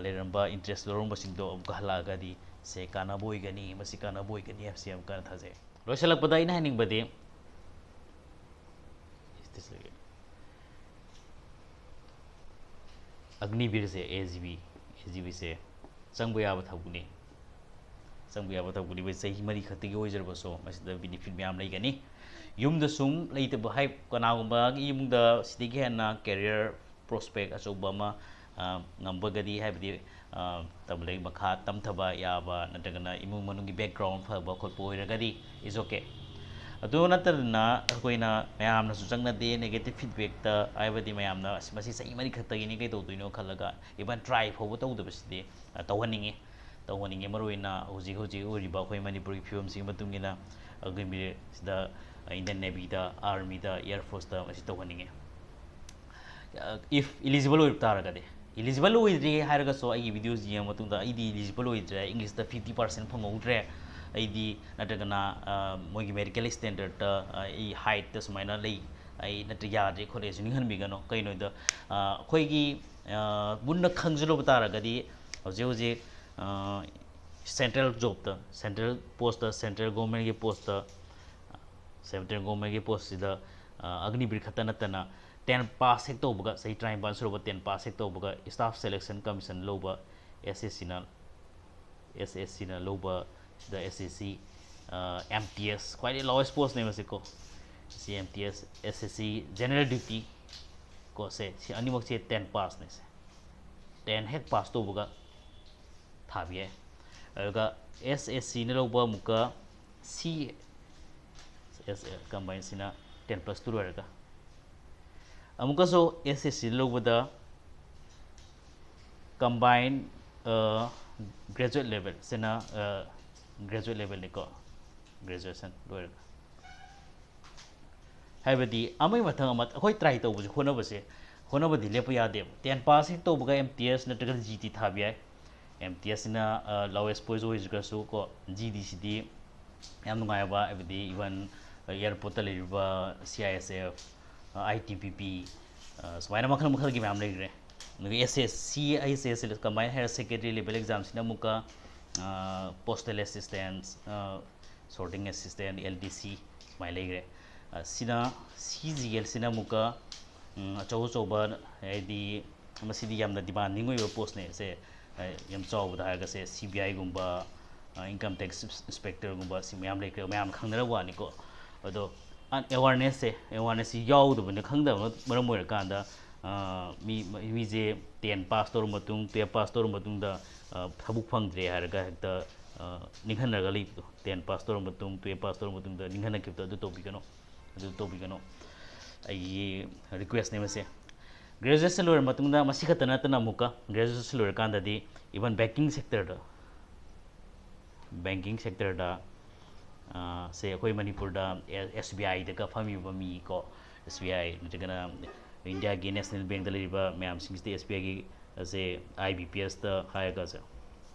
ꯂꯩꯔꯝꯕ, ꯏꯟꯇꯔꯦꯁ ꯂꯧꯔꯝꯕꯁꯤꯡꯗꯣ ꯑꯃꯨꯛꯀ ꯍꯜꯂꯛꯑꯒꯗꯤ ꯁꯦ ꯀꯥꯟꯅꯕ ꯑꯣꯏꯒꯅꯤ, ꯃꯁꯤ ꯀꯥꯟꯅꯕ ꯑꯣꯏꯒꯅꯤ ꯍꯥꯏꯕꯁꯤ ꯌꯥꯝ ꯀꯟꯅ ꯊꯥꯖꯩ꯫ ꯂꯣꯏꯁꯤꯜꯂꯛꯄꯗ ꯑꯩꯅ ꯍꯥꯏꯅꯤꯡꯕꯗꯤ, ꯑꯒꯅꯤꯕꯤꯔꯁꯦ, A G B, A G ꯕꯤꯁꯦ ꯆꯪꯕ ꯌꯥꯕ ꯊꯕꯛꯅꯤ꯫ ꯆꯪꯕ ꯌꯥꯕ ꯊꯕꯛꯅꯤ꯫ ꯆꯍꯤ ꯃꯔꯤ ꯈꯛꯇꯒꯤ ꯑꯣꯏꯖꯔꯕꯁꯨ ꯃꯁꯤꯗ ꯕꯤꯅꯤꯐꯤꯠ ꯃꯌꯥꯝ ꯂꯩꯒꯅꯤ꯫ ꯌꯨꯝꯗ ꯁꯨꯝ ꯂꯩꯇꯕ ꯍꯥꯏ, ꯀꯅꯥꯒꯨꯝꯕꯒꯤ ꯏꯃꯨꯡꯗ ꯁꯤꯗꯒꯤ ꯍꯦꯟꯅ ꯀꯦꯔꯤꯌꯔ ꯄ꯭ꯔꯣꯁꯄꯦꯛ ꯑꯆꯧꯕ ꯑꯃ ꯉꯝꯕꯒꯗꯤ, ꯍꯥꯏꯕꯗꯤ ꯇꯝꯕ ꯂꯥꯏꯔꯤꯛ ꯃꯈꯥ ꯇꯝꯊꯕ ꯌꯥꯕ ꯅꯠꯇ꯭ꯔꯒꯅ ꯏꯃꯨꯡ ꯃꯅꯨꯡꯒꯤ ꯕꯦꯛꯒ꯭ꯔꯥꯎꯟ ꯐꯕ ꯈꯣꯠꯄ ꯑꯣꯏꯔꯒꯗꯤ, is okay꯫ ꯑꯗꯨ ꯅꯠꯇꯗꯅ ꯑꯩꯈꯣꯏꯅ ꯃꯌꯥꯝꯅꯁꯨ ꯆꯪꯅꯗꯦ ꯅꯦꯒꯦꯇꯤꯞ ꯐꯤꯗꯕꯦꯛꯇ, ꯍꯥꯏꯕꯗꯤ ꯃꯌꯥꯝꯅ "ꯑꯁ, ꯃꯁꯤ ꯆꯍꯤ ꯃꯔꯤ ꯈꯛꯇꯒꯤꯅꯤ, ꯀꯩꯗꯧꯗꯣꯏꯅꯣ?" ꯈꯜꯂꯒ ꯏꯚꯟ ꯇ꯭ꯔꯥꯏ ꯐꯥꯎꯕ ꯇꯧꯗꯕꯁꯤꯗꯤ ꯇꯧꯍꯟꯅꯤꯡꯉꯤ꯫ ꯇꯧꯍꯟꯅꯤꯡꯉꯤ꯫ ꯃꯔꯨꯑꯣꯏꯅ ꯍꯧꯖꯤꯛ ꯍꯧꯖꯤꯛ ꯑꯣꯏꯔꯤꯕ ꯑꯩꯈꯣꯏ ꯃꯅꯤꯄꯨꯔꯒꯤ ꯐꯤꯕꯝꯁꯤꯒꯤ ꯃꯇꯨꯡ ꯏꯟꯅ ꯑꯒꯅꯤꯕꯤꯔꯁꯤꯗ, ꯏꯟꯗꯤꯌꯟ ꯅꯦꯚꯤꯗ, ꯑꯥꯔꯃꯤꯗ, ꯑꯦꯌꯔ ꯐꯣꯔꯁꯇ ꯃꯁꯤ ꯇꯧꯍꯟꯅꯤꯡꯉꯤ꯫ ꯏꯐ ꯏꯂꯤꯖꯤꯕꯜ ꯑꯣꯏꯕ ꯇꯥꯔꯒꯗꯤ, ꯏꯂꯤꯖꯤꯕꯜ ꯑꯣꯏꯗ꯭ꯔꯤ ꯍꯥꯏꯔꯒꯁꯨ, ꯑꯩꯒꯤ ꯚꯤꯗꯤꯑꯣꯁꯤ ꯌꯦꯡꯉ ꯃꯇꯨꯡꯗ "ꯑꯩꯗꯤ ꯏꯂꯤꯖꯤꯕꯜ ꯑꯣꯏꯗ꯭ꯔꯦ, ꯏꯪꯂꯤꯁꯇ ꯐꯤꯐꯇꯤ ꯄꯥꯔꯁꯦꯟ ꯐꯪꯍꯧꯗ꯭ꯔꯦ, ꯑꯩꯗꯤ", ꯅꯠꯇ꯭ꯔꯒꯅ ꯃꯣꯏꯒꯤ ꯃꯦꯗꯤꯀꯦꯜ ꯁ꯭ꯇꯦꯟꯗꯔꯠꯇ ꯑꯩ ꯍꯥꯏꯠꯇ ꯁꯨꯃꯥꯏꯅ ꯂꯩ, ꯑꯩ ꯅꯠꯇ꯭ꯔ ꯌꯥꯗ꯭ꯔꯦ ꯈꯣꯠꯂꯦꯁꯨ ꯅꯤꯡꯍꯟꯕꯤꯒꯅꯨ꯫ ꯀꯩꯅꯣꯗ ꯑꯩꯈꯣꯏꯒꯤ ꯃꯨꯟꯅ ꯈꯪꯖꯤꯜꯂꯨꯕ ꯇꯥꯔꯒꯗꯤ, ꯍꯧꯖꯤꯛ ꯍꯧꯖꯤꯛ ꯁꯦꯟꯇ꯭ꯔꯦꯜ ꯖꯣꯕꯇ, ꯁꯦꯟꯇ꯭ꯔꯦꯜ ꯄꯣꯁꯇ, ꯁꯦꯟꯇ꯭ꯔꯦꯜ ꯒꯣꯔꯃꯦꯟꯒꯤ ꯄꯣꯁꯇ, ꯁꯦꯟꯇ꯭ꯔꯦꯜ ꯒꯣꯔꯃꯦꯟꯒꯤ ꯄꯣꯁꯁꯤꯗ ꯑꯒꯅꯤꯕꯤꯔ ꯈꯛꯇ ꯅꯠꯇꯅ, ꯇꯦꯟ ꯄꯥꯁ ꯍꯦꯛ ꯇꯧꯕꯒ, ꯆꯍꯤ ꯇꯔꯥꯅꯤꯄꯥꯟ ꯁꯨꯔꯕ ꯇꯦꯟ ꯄꯥꯁ ꯍꯦꯛ ꯇꯧꯕꯒ ꯁ꯭ꯇꯥꯐ ꯁꯦꯂꯦꯛꯁꯟ ꯀꯃꯤꯁꯟ ꯂꯧꯕ, ꯑꯦꯁ ꯑꯦꯁ ꯁꯤꯅ, ꯑꯦꯁ ꯑꯦꯁ ꯁꯤꯅ ꯂꯧꯕ, ꯁꯤꯗ ꯑꯦꯁ ꯑꯦꯁ ꯁꯤ, ꯑꯦꯝ ꯇꯤ ꯑꯦꯁ, ꯈ꯭ꯋꯥꯏꯗꯒꯤ ꯂꯣꯋꯦꯁ ꯄꯣꯁꯅꯦ ꯃꯁꯤꯀꯣ꯫ ꯁꯤ ꯑꯦꯝ ꯇꯤ ꯑꯦꯁ, ꯑꯦꯁ ꯑꯦꯁ ꯁꯤ ꯖꯦꯅꯔꯦꯜ ꯗ꯭ꯌꯨꯇꯤ ꯀꯣ, ꯁꯦ, ꯁꯤ ꯑꯅꯤꯃꯛꯁꯦ ꯇꯦꯟ ꯄꯥꯁꯅꯦ꯫ ꯁꯦ ꯇꯦꯟ ꯍꯦꯛ ꯄꯥꯁ ꯇꯧꯕꯒ ꯊꯥꯕ ꯌꯥꯏ꯫ ꯑꯗꯨꯒ ꯑꯦꯁ ꯑꯦꯁ ꯁꯤꯅ ꯂꯧꯕ ꯑꯃꯨꯛꯀ ꯁꯤ ꯑꯦꯁ ꯑꯦ ꯀꯝꯕꯥꯏꯟꯁꯤꯅ ꯇꯦꯟ ꯄ꯭ꯂꯁ ꯇꯨ ꯂꯣꯏꯔꯒ, ꯑꯃꯨꯛꯀꯁꯨ ꯑꯦꯁ ꯑꯦꯁ ꯁꯤ ꯂꯧꯕꯗ Combined graduate level ꯁꯤꯅ graduate levelꯅꯤꯀꯣ, graduation ꯂꯣꯏꯔꯒ꯫ ꯍꯥꯏꯕꯗꯤ ꯑꯃꯒꯤ ꯃꯊꯪ ꯑꯃ ꯑꯩꯈꯣꯏ try ꯇꯧꯕꯁꯦ, ꯍꯣꯠꯅꯕꯁꯦ, ꯍꯣꯠꯅꯕꯗꯤ ꯂꯦꯞꯄ ꯌꯥꯗꯦꯕ꯫ Ten pass ꯍꯦꯛ ꯇꯧꯕꯒ M T S ꯅꯠꯇ꯭ꯔꯒ G D ꯊꯥꯕ ꯌꯥꯏ꯫ M T S ꯁꯤꯅ lowest post ꯑꯣꯏꯖꯔꯒꯁꯨ ꯀꯣ, G D ꯁꯤꯗꯤ ꯌꯥꯝ ꯅꯨꯡꯉꯥꯏꯕ, ꯍꯥꯏꯕꯗꯤ even airportꯇ ꯂꯩꯔꯤꯕ C I S F, I T B P, ꯁꯨꯃꯥꯏꯅ ꯃꯈꯜ ꯃꯈꯜꯒꯤ ꯃꯌꯥꯝ ꯂꯩꯈ꯭ꯔꯦ꯫ ꯑꯗꯨꯒ S S C, I S S, Combined Higher Secondary Level Examꯁꯤꯅ ꯑꯃꯨꯛꯀ postal assistant, sorting assistant, L D C ꯁꯨꯃꯥꯏꯅ ꯂꯩꯈ꯭ꯔꯦ꯫ ꯁꯤꯅ C G Lꯁꯤꯅ ꯑꯃꯨꯛꯀ ꯑꯆꯧ ꯑꯆꯧꯕ, ꯍꯥꯏꯗꯤ ꯃꯁꯤꯗꯤ ꯌꯥꯝꯅ demanding ꯑꯣꯏꯕ postꯅꯦ꯫ ꯁꯦ ꯌꯥꯝ ꯆꯥꯎꯕꯗ ꯍꯥꯏꯔꯒꯁꯦ C B Iꯒꯨꯝꯕ, income tax inspectorꯒꯨꯝꯕ, ꯁꯤ ꯃꯌꯥꯝ ꯂꯩꯈ꯭ꯔꯦ, ꯃꯌꯥꯝ ꯈꯪꯅꯔꯕ ꯋꯥꯅꯤꯀꯣ꯫ ꯑꯗꯣ awarenessꯁꯦ, awarenessꯁꯤ ꯌꯥꯎꯗꯕꯅ, ꯈꯪꯗꯕꯅ ꯃꯔꯝ ꯑꯣꯏꯔꯀꯥꯟꯗ ꯃꯤ, ꯃꯤꯁꯦ ten pass ꯇꯧꯔ ꯃꯇꯨꯡ, twelve pass ꯇꯧꯔ ꯃꯇꯨꯡꯗ ꯊꯕꯛ ꯐꯪꯗ꯭ꯔꯦ ꯍꯥꯏꯔꯒ ꯍꯦꯛꯇ ꯅꯤꯡꯍꯟꯅꯔꯒ ꯂꯩꯕꯗꯣ, ten pass ꯇꯧꯔ ꯃꯇꯨꯡ, twelve pass ꯇꯧꯔ ꯃꯇꯨꯡꯗ ꯅꯤꯡꯍꯟꯅꯈꯤꯕꯗꯣ, ꯑꯗꯨ ꯇꯧꯕꯤꯒꯅꯨ, ꯑꯗꯨ ꯇꯧꯕꯤꯒꯅꯨ꯫ ꯑꯩꯒꯤ requestꯅꯦ ꯃꯁꯦ꯫ Graduation ꯂꯣꯏꯔ ꯃꯇꯨꯡꯗ ꯃꯁꯤ ꯈꯛꯇ ꯅꯠꯇꯅ ꯑꯃꯨꯛꯀ graduation ꯂꯣꯏꯔꯀꯥꯟꯗꯗꯤ even banking sectorꯗ, banking sectorꯗ ꯁꯦ ꯑꯩꯈꯣꯏ ꯃꯅꯤꯄꯨꯔꯗ S B Iꯗꯒ ꯐꯝꯃꯤꯕ ꯃꯤ ꯀꯣ, S B I ꯅꯠꯇ꯭ꯔꯒꯅ Indiaꯒꯤ National Bankꯇ ꯂꯩꯔꯤꯕ ꯃꯌꯥꯝꯁꯤꯡꯁꯤꯗꯤ S B Iꯒꯤ say I B P Sꯇ ꯍꯥꯏꯔꯒꯁꯦ,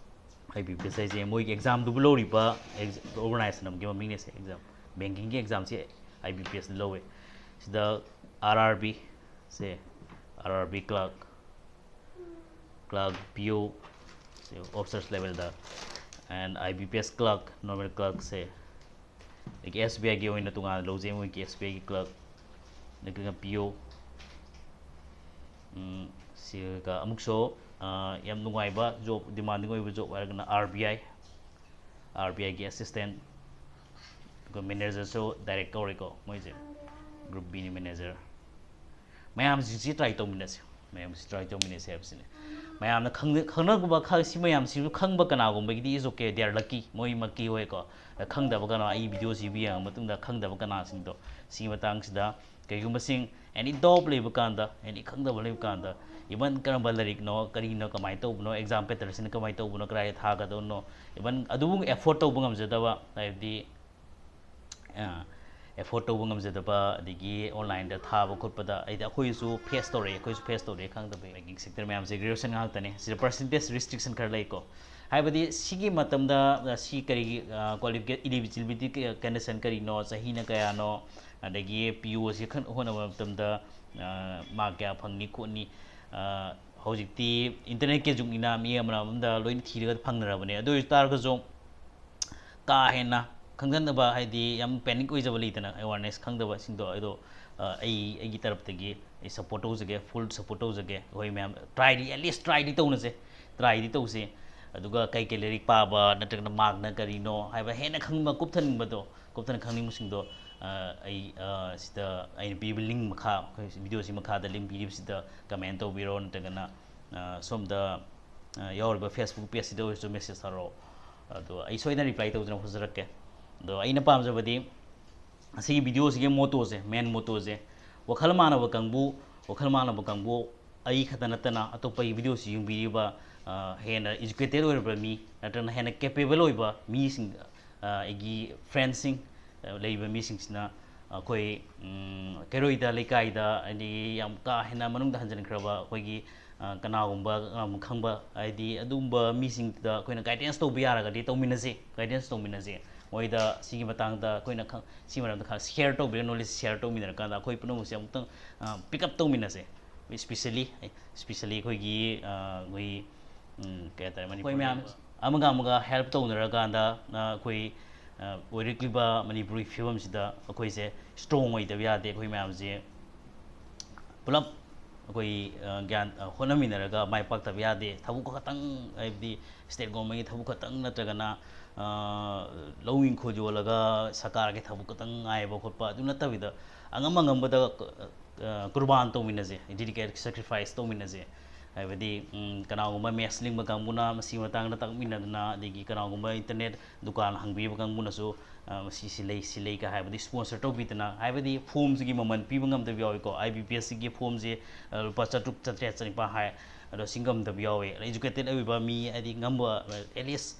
I B P S ꯍꯥꯏꯁꯦ ꯃꯣꯏꯒꯤ examꯗꯨꯕꯨ ꯂꯧꯔꯤꯕ organizationꯒꯤ ꯃꯃꯤꯡꯅꯦ꯫ ꯁꯦ exam, bankingꯒꯤ examꯁꯦ I B P Sꯅ ꯂꯧꯋꯦ꯫ ꯁꯤꯗ R R B say, R R B clerk, clerk, P O say officers levelꯗ, and I B P S clerk, normal clerkꯁꯦ, ꯑꯗꯒꯤ S B Iꯒꯤ ꯑꯣꯏꯅ ꯇꯣꯉꯥꯟꯅ ꯂꯧꯖꯩ, ꯃꯣꯏꯒꯤ S B Iꯒꯤ clerk, ꯑꯗꯨꯒ P O꯫ ꯁꯤꯒ ꯑꯃꯨꯛꯁꯨ ꯌꯥꯝ ꯅꯨꯡꯉꯥꯏꯕ job, demanding ꯑꯣꯏꯕ job ꯍꯥꯏꯔꯒꯅ R B I, R B Iꯒꯤ assistant, ꯑꯗꯨꯒ managerꯁꯨ direct ꯀꯧꯔꯦꯀꯣ ꯃꯣꯏꯁꯦ, group Bꯅꯤ manager꯫ ꯃꯌꯥꯝꯁꯤꯡꯁꯤ try ꯇꯧꯃꯤꯟꯅꯁꯦ, ꯃꯌꯥꯝꯁꯤ try ꯇꯧꯃꯤꯟꯅꯁꯦ ꯍꯥꯏꯕꯁꯤꯅꯦ꯫ ꯃꯌꯥꯝꯅ ꯈꯪꯅ- ꯈꯪꯅꯒꯨꯝꯕ ꯈ- ꯁꯤ ꯃꯌꯥꯝꯁꯤꯁꯨ ꯈꯪꯕ ꯀꯅꯥꯒꯨꯝꯕꯒꯤꯗꯤ is okay, they are lucky, ꯃꯣꯏ ꯃꯛꯀꯤ ꯑꯣꯏꯀꯣ꯫ ꯈꯪꯗꯕ ꯀꯅꯥ, ꯑꯩ ꯚꯤꯗꯤꯑꯣꯁꯤ ꯌꯦꯡꯉ ꯃꯇꯨꯡꯗ ꯈꯪꯗꯕ ꯀꯅꯥꯁꯤꯡꯗꯣ ꯁꯤꯒꯤ ꯃꯇꯥꯡꯁꯤꯗ ꯀꯩꯒꯨꯝꯕꯁꯤꯡ any doubt ꯂꯩꯕ ꯀꯥꯟꯗ, any ꯈꯪꯗꯕ ꯂꯩꯕ ꯀꯥꯟꯗ, even ꯀꯔꯝꯕ ꯂꯥꯏꯔꯤꯛꯅꯣ, ꯀꯔꯤꯅꯣ, ꯀꯃꯥꯏꯅ ꯇꯧꯕꯅꯣ, exam patternꯁꯤꯅ ꯀꯃꯥꯏꯅ ꯇꯧꯕꯅꯣ, ꯀꯗꯥꯏꯗ ꯊꯥꯒꯗꯧꯅꯣ, even ꯑꯗꯨꯕꯨ afford ꯇꯧꯕ ꯉꯝꯖꯗꯕ, ꯍꯥꯏꯕꯗꯤ afford ꯇꯧꯕ ꯉꯝꯖꯗꯕ, ꯑꯗꯒꯤ online ꯗ ꯊꯥꯕ ꯈꯣꯠꯄꯗ ꯍꯥꯏꯗꯤ ꯑꯩꯈꯣꯏꯁꯨ face ꯇꯧꯔꯛꯑꯦ, ꯑꯩꯈꯣꯏꯁꯨ face ꯇꯧꯔꯛꯑꯦ ꯈꯪꯗꯕ banking sector ꯃꯌꯥꯝꯁꯦ graduation ꯉꯥꯛꯇꯅꯦ꯫ ꯁꯤꯗ percentage restriction ꯈꯔ ꯂꯩꯀꯣ꯫ ꯍꯥꯏꯕꯗꯤ ꯁꯤꯒꯤ ꯃꯇꯝꯗ ꯁꯤ ꯀꯔꯤꯒꯤ qualification, eligibility condition ꯀꯔꯤꯅꯣ, ꯆꯍꯤꯅ ꯀꯌꯥꯅꯣ, ꯑꯗꯒꯤ P O ꯁꯤ ꯈꯟ- ꯍꯣꯠꯅꯕ ꯃꯇꯝꯗ mark ꯀꯌꯥ ꯐꯪꯅꯤ ꯈꯣꯠꯅꯤ, ꯍꯧꯖꯤꯛꯇꯤ internet ꯀꯤ ꯖꯨꯒꯅꯤꯅ ꯃꯤ ꯑꯃꯅ ꯑꯃꯗ ꯂꯣꯏꯅ ꯊꯤꯔꯒ ꯐꯪꯅꯔꯕꯅꯦ꯫ ꯑꯗꯨ ꯑꯣꯏ ꯇꯥꯔꯒꯁꯨ ꯀꯥ ꯍꯦꯟꯅ ꯈꯪꯖꯟꯗꯕ, ꯍꯥꯏꯗꯤ ꯌꯥꯝ panic ꯑꯣꯏꯖꯕ ꯂꯩꯗꯅ, awareness ꯈꯪꯗꯕꯁꯤꯡꯗꯣ, ꯑꯗꯣ ꯑꯩ ꯑꯩꯒꯤ ꯇꯔꯞꯇꯒꯤ ꯑꯩ support ꯇꯧꯖꯒꯦ, full support ꯇꯧꯖꯒꯦ꯫ ꯑꯩꯈꯣꯏ ꯃꯌꯥꯝ try D, at least try D ꯇꯧꯅꯁꯦ, try ꯗꯤ ꯇꯧꯁꯦ꯫ ꯑꯗꯨꯒ ꯀꯩ ꯀꯩ ꯂꯥꯏꯔꯤꯛ ꯄꯥꯕ ꯅꯠꯇ꯭ꯔꯒꯅ mark ꯅ ꯀꯔꯤꯅꯣ ꯍꯥꯏꯕ ꯍꯦꯟꯅ ꯈꯪꯕ, ꯀꯨꯞꯊꯅꯤꯡꯕꯗꯣ, ꯀꯨꯞꯊꯅ ꯈꯪꯅꯤꯡꯕꯁꯤꯡꯗꯣ ꯑꯩ ꯁꯤꯗ ꯑꯩꯅ ꯄꯤꯕ link ꯃꯈꯥ, ꯑꯩꯈꯣꯏ video ꯁꯤ ꯃꯈꯥꯗ link ꯄꯤꯔꯤꯕꯁꯤꯗ comment ꯇꯧꯕꯤꯔꯣ, ꯅꯠꯇ꯭ꯔꯒꯅ ꯁꯣꯝꯗ ꯌꯥꯎꯔꯤꯕ Facebook page ꯁꯤꯗ ꯑꯣꯏꯔꯁꯨ message ꯊꯥꯔꯛꯑꯣ꯫ ꯑꯗꯣ ꯑꯩ ꯁꯣꯏꯗꯅ reply ꯇꯧꯗꯅ ꯍꯣꯠꯅꯖꯔꯛꯀꯦ꯫ ꯑꯗꯣ ꯑꯩꯅ ꯄꯥꯝꯖꯕꯗꯤ ꯑꯁꯤꯒꯤ video ꯁꯤꯒꯤ motto ꯁꯦ, main motto ꯁꯦ, ꯋꯥꯈꯜ ꯃꯥꯟꯅꯕ ꯀꯥꯡꯕꯨ, ꯋꯥꯈꯜ ꯃꯥꯟꯅꯕ ꯀꯥꯡꯕꯨ ꯑꯩ ꯈꯛꯇ ꯅꯠꯇꯅ ꯑꯇꯣꯞꯄꯒꯤ video ꯁꯤ ꯌꯦꯡꯕꯤꯔꯤꯕ ꯍꯦꯟꯅ educated ꯑꯣꯏꯔꯕ ꯃꯤ ꯅꯠꯇ꯭ꯔꯒꯅ ꯍꯦꯟꯅ capable ꯑꯣꯏꯕ ꯃꯤꯁꯤꯡ, ꯑꯩꯒꯤ friend ꯁꯤꯡ, ꯂꯩꯔꯤꯕ ꯃꯤꯁꯤꯡꯁꯤꯅ ꯑꯩꯈꯣꯏ ꯀꯩꯔꯣꯏꯗ ꯂꯩꯀꯥꯏꯗ, ꯍꯥꯏꯗꯤ ꯌꯥꯝ ꯀꯥ ꯍꯦꯟꯅ ꯃꯅꯨꯡꯗ ꯍꯟꯖꯤꯟꯈ꯭ꯔꯕ ꯑꯩꯈꯣꯏꯒꯤ ꯀꯅꯥꯒꯨꯝꯕ ꯈꯪꯕ, ꯍꯥꯏꯗꯤ ꯑꯗꯨꯒꯨꯝꯕ ꯃꯤꯁꯤꯡꯗꯨꯗ ꯑꯩꯈꯣꯏꯅ guidance ꯇꯧꯕ ꯌꯥꯔꯒꯗꯤ ꯇꯧꯃꯤꯟꯅꯁꯤ, guidance ꯇꯧꯃꯤꯟꯅꯁꯤ꯫ ꯃꯣꯏꯗ ꯁꯤꯒꯤ ꯃꯇꯥꯡꯗ ꯑꯩꯈꯣꯏꯅ ꯁꯤ ꯃꯔꯝꯗ ꯈꯔ share ꯇꯧꯕꯤꯔꯒ, knowledge share ꯇꯧꯃꯤꯟꯅꯔꯀꯥꯟꯗ ꯑꯩꯈꯣꯏ ꯄꯨꯝꯅꯃꯛꯁꯦ ꯑꯃꯨꯛꯇꯪ pick up ꯇꯧꯃꯤꯟꯅꯁꯦ꯫ Especially, especially ꯑꯩꯈꯣꯏꯒꯤ ꯑꯩꯈꯣꯏ ꯀꯩ ꯍꯥꯏꯇꯥꯔꯦ, ꯑꯩꯈꯣꯏ ꯃꯅꯤꯄꯨꯔ ꯃꯌꯥꯝ ꯑꯃꯒ ꯑꯃꯒ help ꯇꯧꯅꯔꯀꯥꯟꯗ ꯑꯩꯈꯣꯏ ꯑꯣꯏꯔꯛꯂꯤꯕ ꯃꯅꯤꯄꯨꯔꯒꯤ ꯐꯤꯕꯝꯁꯤꯗ ꯑꯩꯈꯣꯏꯁꯦ strong ꯑꯣꯏꯗꯕ ꯌꯥꯗꯦ꯫ ꯑꯩꯈꯣꯏ ꯃꯌꯥꯝꯁꯦ ꯄꯨꯂꯞ ꯑꯩꯈꯣꯏ ꯒ꯭ꯌꯥꯟ ꯍꯣꯠꯅꯃꯤꯟꯅꯔꯒ ꯃꯥꯏ ꯄꯥꯛꯇꯕ ꯌꯥꯗꯦ꯫ ꯊꯕꯛ ꯈꯛꯇꯪ, ꯍꯥꯏꯕꯗꯤ state government ꯀꯤ ꯊꯕꯛ ꯈꯛꯇꯪ ꯅꯠꯇ꯭ꯔꯒꯅ ꯂꯧ ꯏꯪꯈꯣꯜ ꯌꯣꯜꯂꯒ ꯁꯔꯀꯥꯔꯒꯤ ꯊꯕꯛ ꯈꯛꯇꯪ ꯉꯥꯏꯕ ꯈꯣꯠꯄ ꯑꯗꯨ ꯅꯠꯇꯕꯤꯗ ꯑꯉꯝ ꯑꯉꯝꯕꯗ ꯀꯨꯔꯕꯥꯟ ꯇꯧꯃꯤꯟꯅꯁꯦ, dedicate sacrifice ꯇꯧꯃꯤꯟꯅꯁꯦ꯫ ꯍꯥꯏꯕꯗꯤ ꯎꯝ, ꯀꯅꯥꯒꯨꯝꯕ ꯃꯦꯠꯁ ꯂꯤꯡꯕ ꯀꯥꯡꯕꯨꯅ ꯃꯁꯤꯒꯤ ꯃꯇꯥꯡꯗ ꯇꯥꯛꯃꯤꯟꯅꯗꯅ, ꯑꯗꯒꯤ ꯀꯅꯥꯒꯨꯝꯕ ꯏꯟꯇꯔꯅꯦꯠ ꯗꯨꯀꯥꯟ ꯍꯥꯡꯕꯤꯕ ꯀꯥꯡꯕꯨꯅꯁꯨ ꯑ, ꯃꯁꯤ ꯁꯤ ꯂꯩ, ꯁꯤ ꯂꯩ ꯀ ꯍꯥꯏꯕꯗꯤ ꯁ꯭ꯄꯣꯟꯁꯔ ꯇꯧꯕꯤꯗꯅ, ꯍꯥꯏꯕꯗꯤ ꯐꯣꯝꯁꯤꯒꯤ ꯃꯃꯜ ꯄꯤꯕ ꯉꯝꯗꯕ ꯌꯥꯎꯏꯀꯣ꯫ ꯑꯥꯏ ꯕꯤ ꯄꯤ ꯑꯦꯁꯁꯤꯒꯤ ꯐꯣꯝꯁꯦ ꯑ, ꯂꯨꯄꯥ ꯆꯥꯇ꯭ꯔꯨꯛ, ꯆꯥꯇ꯭ꯔꯦꯠ, ꯆꯅꯤꯄꯥꯟ ꯍꯥꯏ, ꯑꯗꯣ ꯁꯤ ꯉꯝꯗꯕ ꯌꯥꯎꯏ꯫ ꯑꯗ ꯏꯖꯨꯀꯦꯇꯦꯠ ꯑꯣꯏꯕ ꯃꯤ, ꯍꯥꯏꯗꯤ ꯉꯝꯕ, ꯑꯦꯠꯂꯤꯁ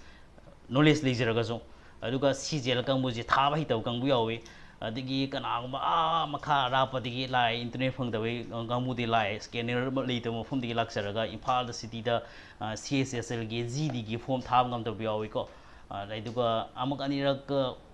ꯅꯣꯂꯦꯖ ꯂꯩꯖꯔꯒꯁꯨ꯫ ꯑꯗꯨꯒ ꯁꯤ ꯖꯤ ꯑꯦꯜ ꯀꯥꯡꯕꯨꯁꯦ ꯊꯥꯕ ꯍꯩꯇꯕ ꯀꯥꯡꯕꯨ ꯌꯥꯎꯏ꯫ ꯑꯗꯒꯤ ꯀꯅꯥꯒꯨꯝꯕ ꯑꯥ ꯃꯈꯥ ꯑꯔꯥꯞꯄꯗꯒꯤ ꯂꯥꯛꯑꯦ, ꯏꯟꯇꯔꯅꯦꯠ ꯐꯪꯗꯕ ꯀꯥꯡꯕꯨꯗꯤ ꯂꯥꯛꯑꯦ, ꯁ꯭ꯀꯦꯅꯔ ꯑꯃ ꯂꯩꯇꯕ ꯃꯐꯝꯗꯒꯤ ꯂꯥꯛꯆꯔꯒ ꯏꯝꯐꯥꯜꯗ ꯁꯤꯇꯤꯗ ꯁꯤ ꯑꯩꯆ ꯑꯦꯁ ꯑꯦꯜꯒꯤ ꯖꯤ ꯗꯤꯒꯤ ꯐꯣꯝ ꯊꯥꯕ ꯉꯝꯗꯕ ꯌꯥꯎꯏꯀꯣ꯫ ꯑꯗꯨꯒ ꯑꯃꯨꯛ ꯑꯅꯤꯔꯛ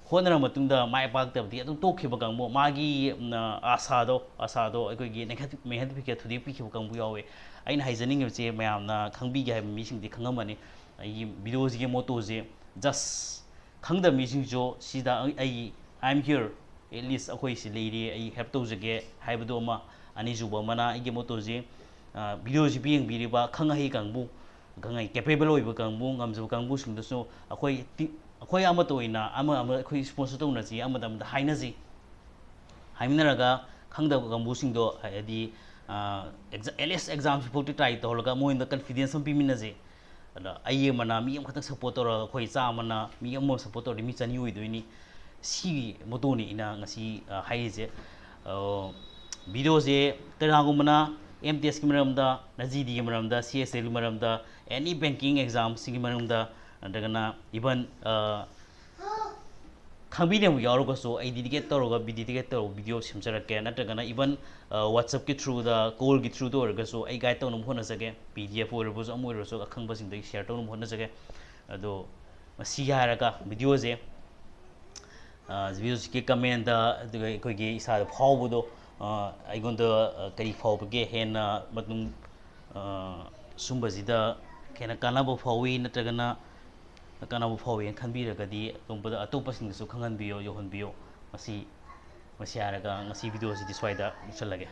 ꯍꯣꯠꯅꯔ ꯃꯇꯨꯡꯗ ꯃꯥꯏ ꯄꯥꯛꯇꯕꯗꯤ ꯑꯗꯨꯝ ꯇꯣꯛꯈꯤꯕ ꯀꯥꯡꯕꯨ, ꯃꯥꯒꯤ ꯎꯝ, ꯑꯥꯁꯥꯗꯣ, ꯑꯥꯁꯥꯗꯣ ꯑꯩꯈꯣꯏꯒꯤ ꯅꯦꯍꯠ-, ꯃꯦꯍꯠ ꯐꯤꯀꯦꯠ ꯊꯨꯗꯦꯛꯄꯤꯈꯤꯕ ꯀꯥꯡꯕꯨ ꯌꯥꯎꯋꯦ꯫ ꯑꯩꯅ ꯍꯥꯏꯖꯅꯤꯡꯉꯤꯕꯁꯦ, ꯃꯌꯥꯝꯅ ꯈꯪꯕꯤꯒꯦ ꯍꯥꯏꯕ ꯃꯤꯁꯤꯡꯗꯤ ꯈꯪꯉꯝꯃꯅꯤ꯫ ꯑꯩꯒꯤ ꯚꯤꯗꯤꯑꯣꯁꯤꯒꯤ ꯃꯣꯇꯣꯁꯦ ꯖꯁ ꯈꯪꯗꯕ ꯃꯤꯁꯤꯡꯁꯨ ꯁꯤꯗ ꯑꯩ, ꯑꯩ, "I am here, at least ꯑꯩꯈꯣꯏ ꯁꯤ ꯂꯩꯔꯤ, ꯑꯩ ꯍꯦꯜꯞ ꯇꯧꯖꯒꯦ" ꯍꯥꯏꯕꯗꯣ ꯑꯃ꯫ ꯑꯅꯤꯁꯨꯕ ꯑꯃꯅ ꯑꯩꯒꯤ ꯃꯣꯇꯣꯁꯦ, ꯑ, ꯚꯤꯗꯤꯑꯣꯁꯤ ꯌꯦꯡꯕꯤꯔꯤꯕ ꯑꯈꯪ ꯑꯍꯩ ꯀꯥꯡꯕꯨ, ꯑꯈꯪ ꯑꯍꯩ ꯀꯦꯄꯦꯕꯜ ꯑꯣꯏꯕ ꯀꯥꯡꯕꯨ, ꯉꯝꯖꯕ ꯀꯥꯡꯕꯨꯁꯤꯡꯗꯁꯨ ꯑꯩꯈꯣꯏ ꯇꯤ-, ꯑꯩꯈꯣꯏ ꯑꯃꯠꯇ ꯑꯣꯏꯅ ꯑꯃ ꯑꯃ ꯑꯩꯈꯣꯏ ꯁ꯭ꯄꯣꯟꯁꯔ ꯇꯧꯅꯁꯤ, ꯑꯃꯗ ꯑꯃꯗ ꯍꯥꯏꯅꯁꯤ꯫ ꯍꯥꯏꯃꯤꯟꯅꯔꯒ ꯈꯪꯗꯕ ꯀꯥꯡꯕꯨꯁꯤꯡꯗꯣ, ꯍꯥꯏꯗꯤ, ꯑ, ꯑꯦꯛꯖꯥ-, ꯑꯦꯠꯂꯤꯁ ꯑꯦꯛꯖꯥꯝꯁꯤꯐꯥꯎꯗꯤ ꯇ꯭ꯔꯥꯏ ꯇꯧꯍꯜꯂꯒ ꯃꯣꯏꯗ ꯀꯟꯐꯤꯗꯦꯟꯁ ꯑꯃ ꯄꯤꯃꯤꯟꯅꯁꯤ꯫ ꯑꯗ ꯑꯩ ꯑꯃꯅ ꯃꯤ ꯑꯃꯈꯛꯇꯪ ꯁꯞꯄꯣꯔꯠ ꯇꯧꯔꯒ ꯑꯩꯈꯣꯏ ꯆꯥꯝꯃꯅ ꯃꯤ ꯑꯃ ꯁꯞꯄꯣꯔꯠ ꯇꯧꯔꯗꯤ ꯃꯤ ꯆꯅꯤ ꯑꯣꯏꯗꯣꯏꯅꯤ꯫ ꯁꯤꯒꯤ ꯃꯣꯇꯣꯅꯤ ꯑꯩꯅ ꯉꯁꯤ, ꯑ, ꯍꯥꯏꯔꯤꯁꯦ꯫ ꯑ, ꯚꯤꯗꯤꯑꯣꯁꯦ ꯀꯅꯥꯒꯨꯝꯕꯅ ꯑꯦꯝ ꯇꯤ ꯑꯦꯁꯀꯤ ꯃꯔꯝꯗ, ꯖꯤ ꯗꯤꯒꯤ ꯃꯔꯝꯗ, ꯁꯤ ꯑꯦꯁ ꯑꯦꯜꯒꯤ ꯃꯔꯝꯗ, ꯑꯦꯅꯤ ꯕꯦꯡꯀꯤꯡ ꯑꯦꯛꯖꯥꯝꯁꯤꯡꯒꯤ ꯃꯔꯝꯗ, ꯅꯠꯇ꯭ꯔꯒꯅ ꯏꯚꯟ, ꯑ, ꯈꯪꯕꯤꯅꯕ ꯌꯥꯎꯔꯒꯁꯨ ꯑꯩ ꯗꯤꯗꯤꯀꯦꯠ ꯇꯧꯔꯒ, ꯚꯤ ꯗꯤꯗꯤꯀꯦꯠ ꯇꯧꯔꯒ ꯚꯤꯗꯤꯑꯣ ꯁꯦꯝꯖꯔꯛꯀꯦ, ꯅꯠꯇ꯭ꯔꯒꯅ ꯏꯚꯟ, ꯑ, WhatsApp-ꯀꯤ through-ꯗ, call-ꯒꯤ through-ꯗ ꯑꯣꯏꯔꯒꯁꯨ ꯑꯩ ꯒꯥꯏꯗ ꯇꯧꯅꯕ ꯍꯣꯠꯅꯖꯒꯦ꯫ ꯄꯤ ꯗꯤ ꯑꯦꯐ ꯑꯣꯏꯔꯕꯁꯨ, ꯑꯃ ꯑꯣꯏꯔꯁꯨ, ꯑꯈꯪꯕꯁꯤꯡꯗꯒꯤ ꯁꯤꯌꯔ ꯇꯧꯅꯕ ꯍꯣꯠꯅꯖꯒꯦ꯫ ꯑꯗꯣ ꯃꯁꯤ ꯍꯥꯏꯔꯒ ꯚꯤꯗꯤꯑꯣꯁꯦ, ꯑ, ꯚꯤꯗꯤꯑꯣꯁꯤꯒꯤ ꯀꯃꯦꯟꯗ, ꯑꯗꯨꯒ ꯑꯩꯈꯣꯏꯒꯤ ꯏꯁꯥꯗ ꯐꯥꯎꯕꯗꯣ, ꯑ, ꯑꯩꯉꯣꯟꯗ, ꯑ, ꯀꯔꯤ ꯐꯥꯎꯕꯒꯦ, ꯍꯦꯟꯅ ꯃꯇꯨꯡ, ꯑ, ꯁꯨꯝꯕꯁꯤꯗ ꯍꯦꯟꯅ ꯀꯥꯟꯅꯕ ꯐꯥꯎꯏ ꯅꯠꯇ꯭ꯔꯒꯅ ꯀꯥꯟꯅꯕ ꯐꯥꯎꯏ ꯍꯥꯏꯅ ꯈꯟꯕꯤꯔꯒꯗꯤ ꯑꯇꯣꯞꯄꯗ, ꯑꯇꯣꯞꯄꯁꯤꯡꯗꯁꯨ ꯈꯪꯍꯟꯕꯤꯌꯣ, ꯌꯧꯍꯟꯕꯤꯌꯣ꯫ ꯃꯁꯤ, ꯃꯁꯤ ꯍꯥꯏꯔꯒ ꯉꯁꯤ ꯚꯤꯗꯤꯑꯣꯁꯤꯗꯤ ꯁ꯭ꯋꯥꯏꯗ ꯂꯣꯏꯁꯤꯜꯂꯒꯦ꯫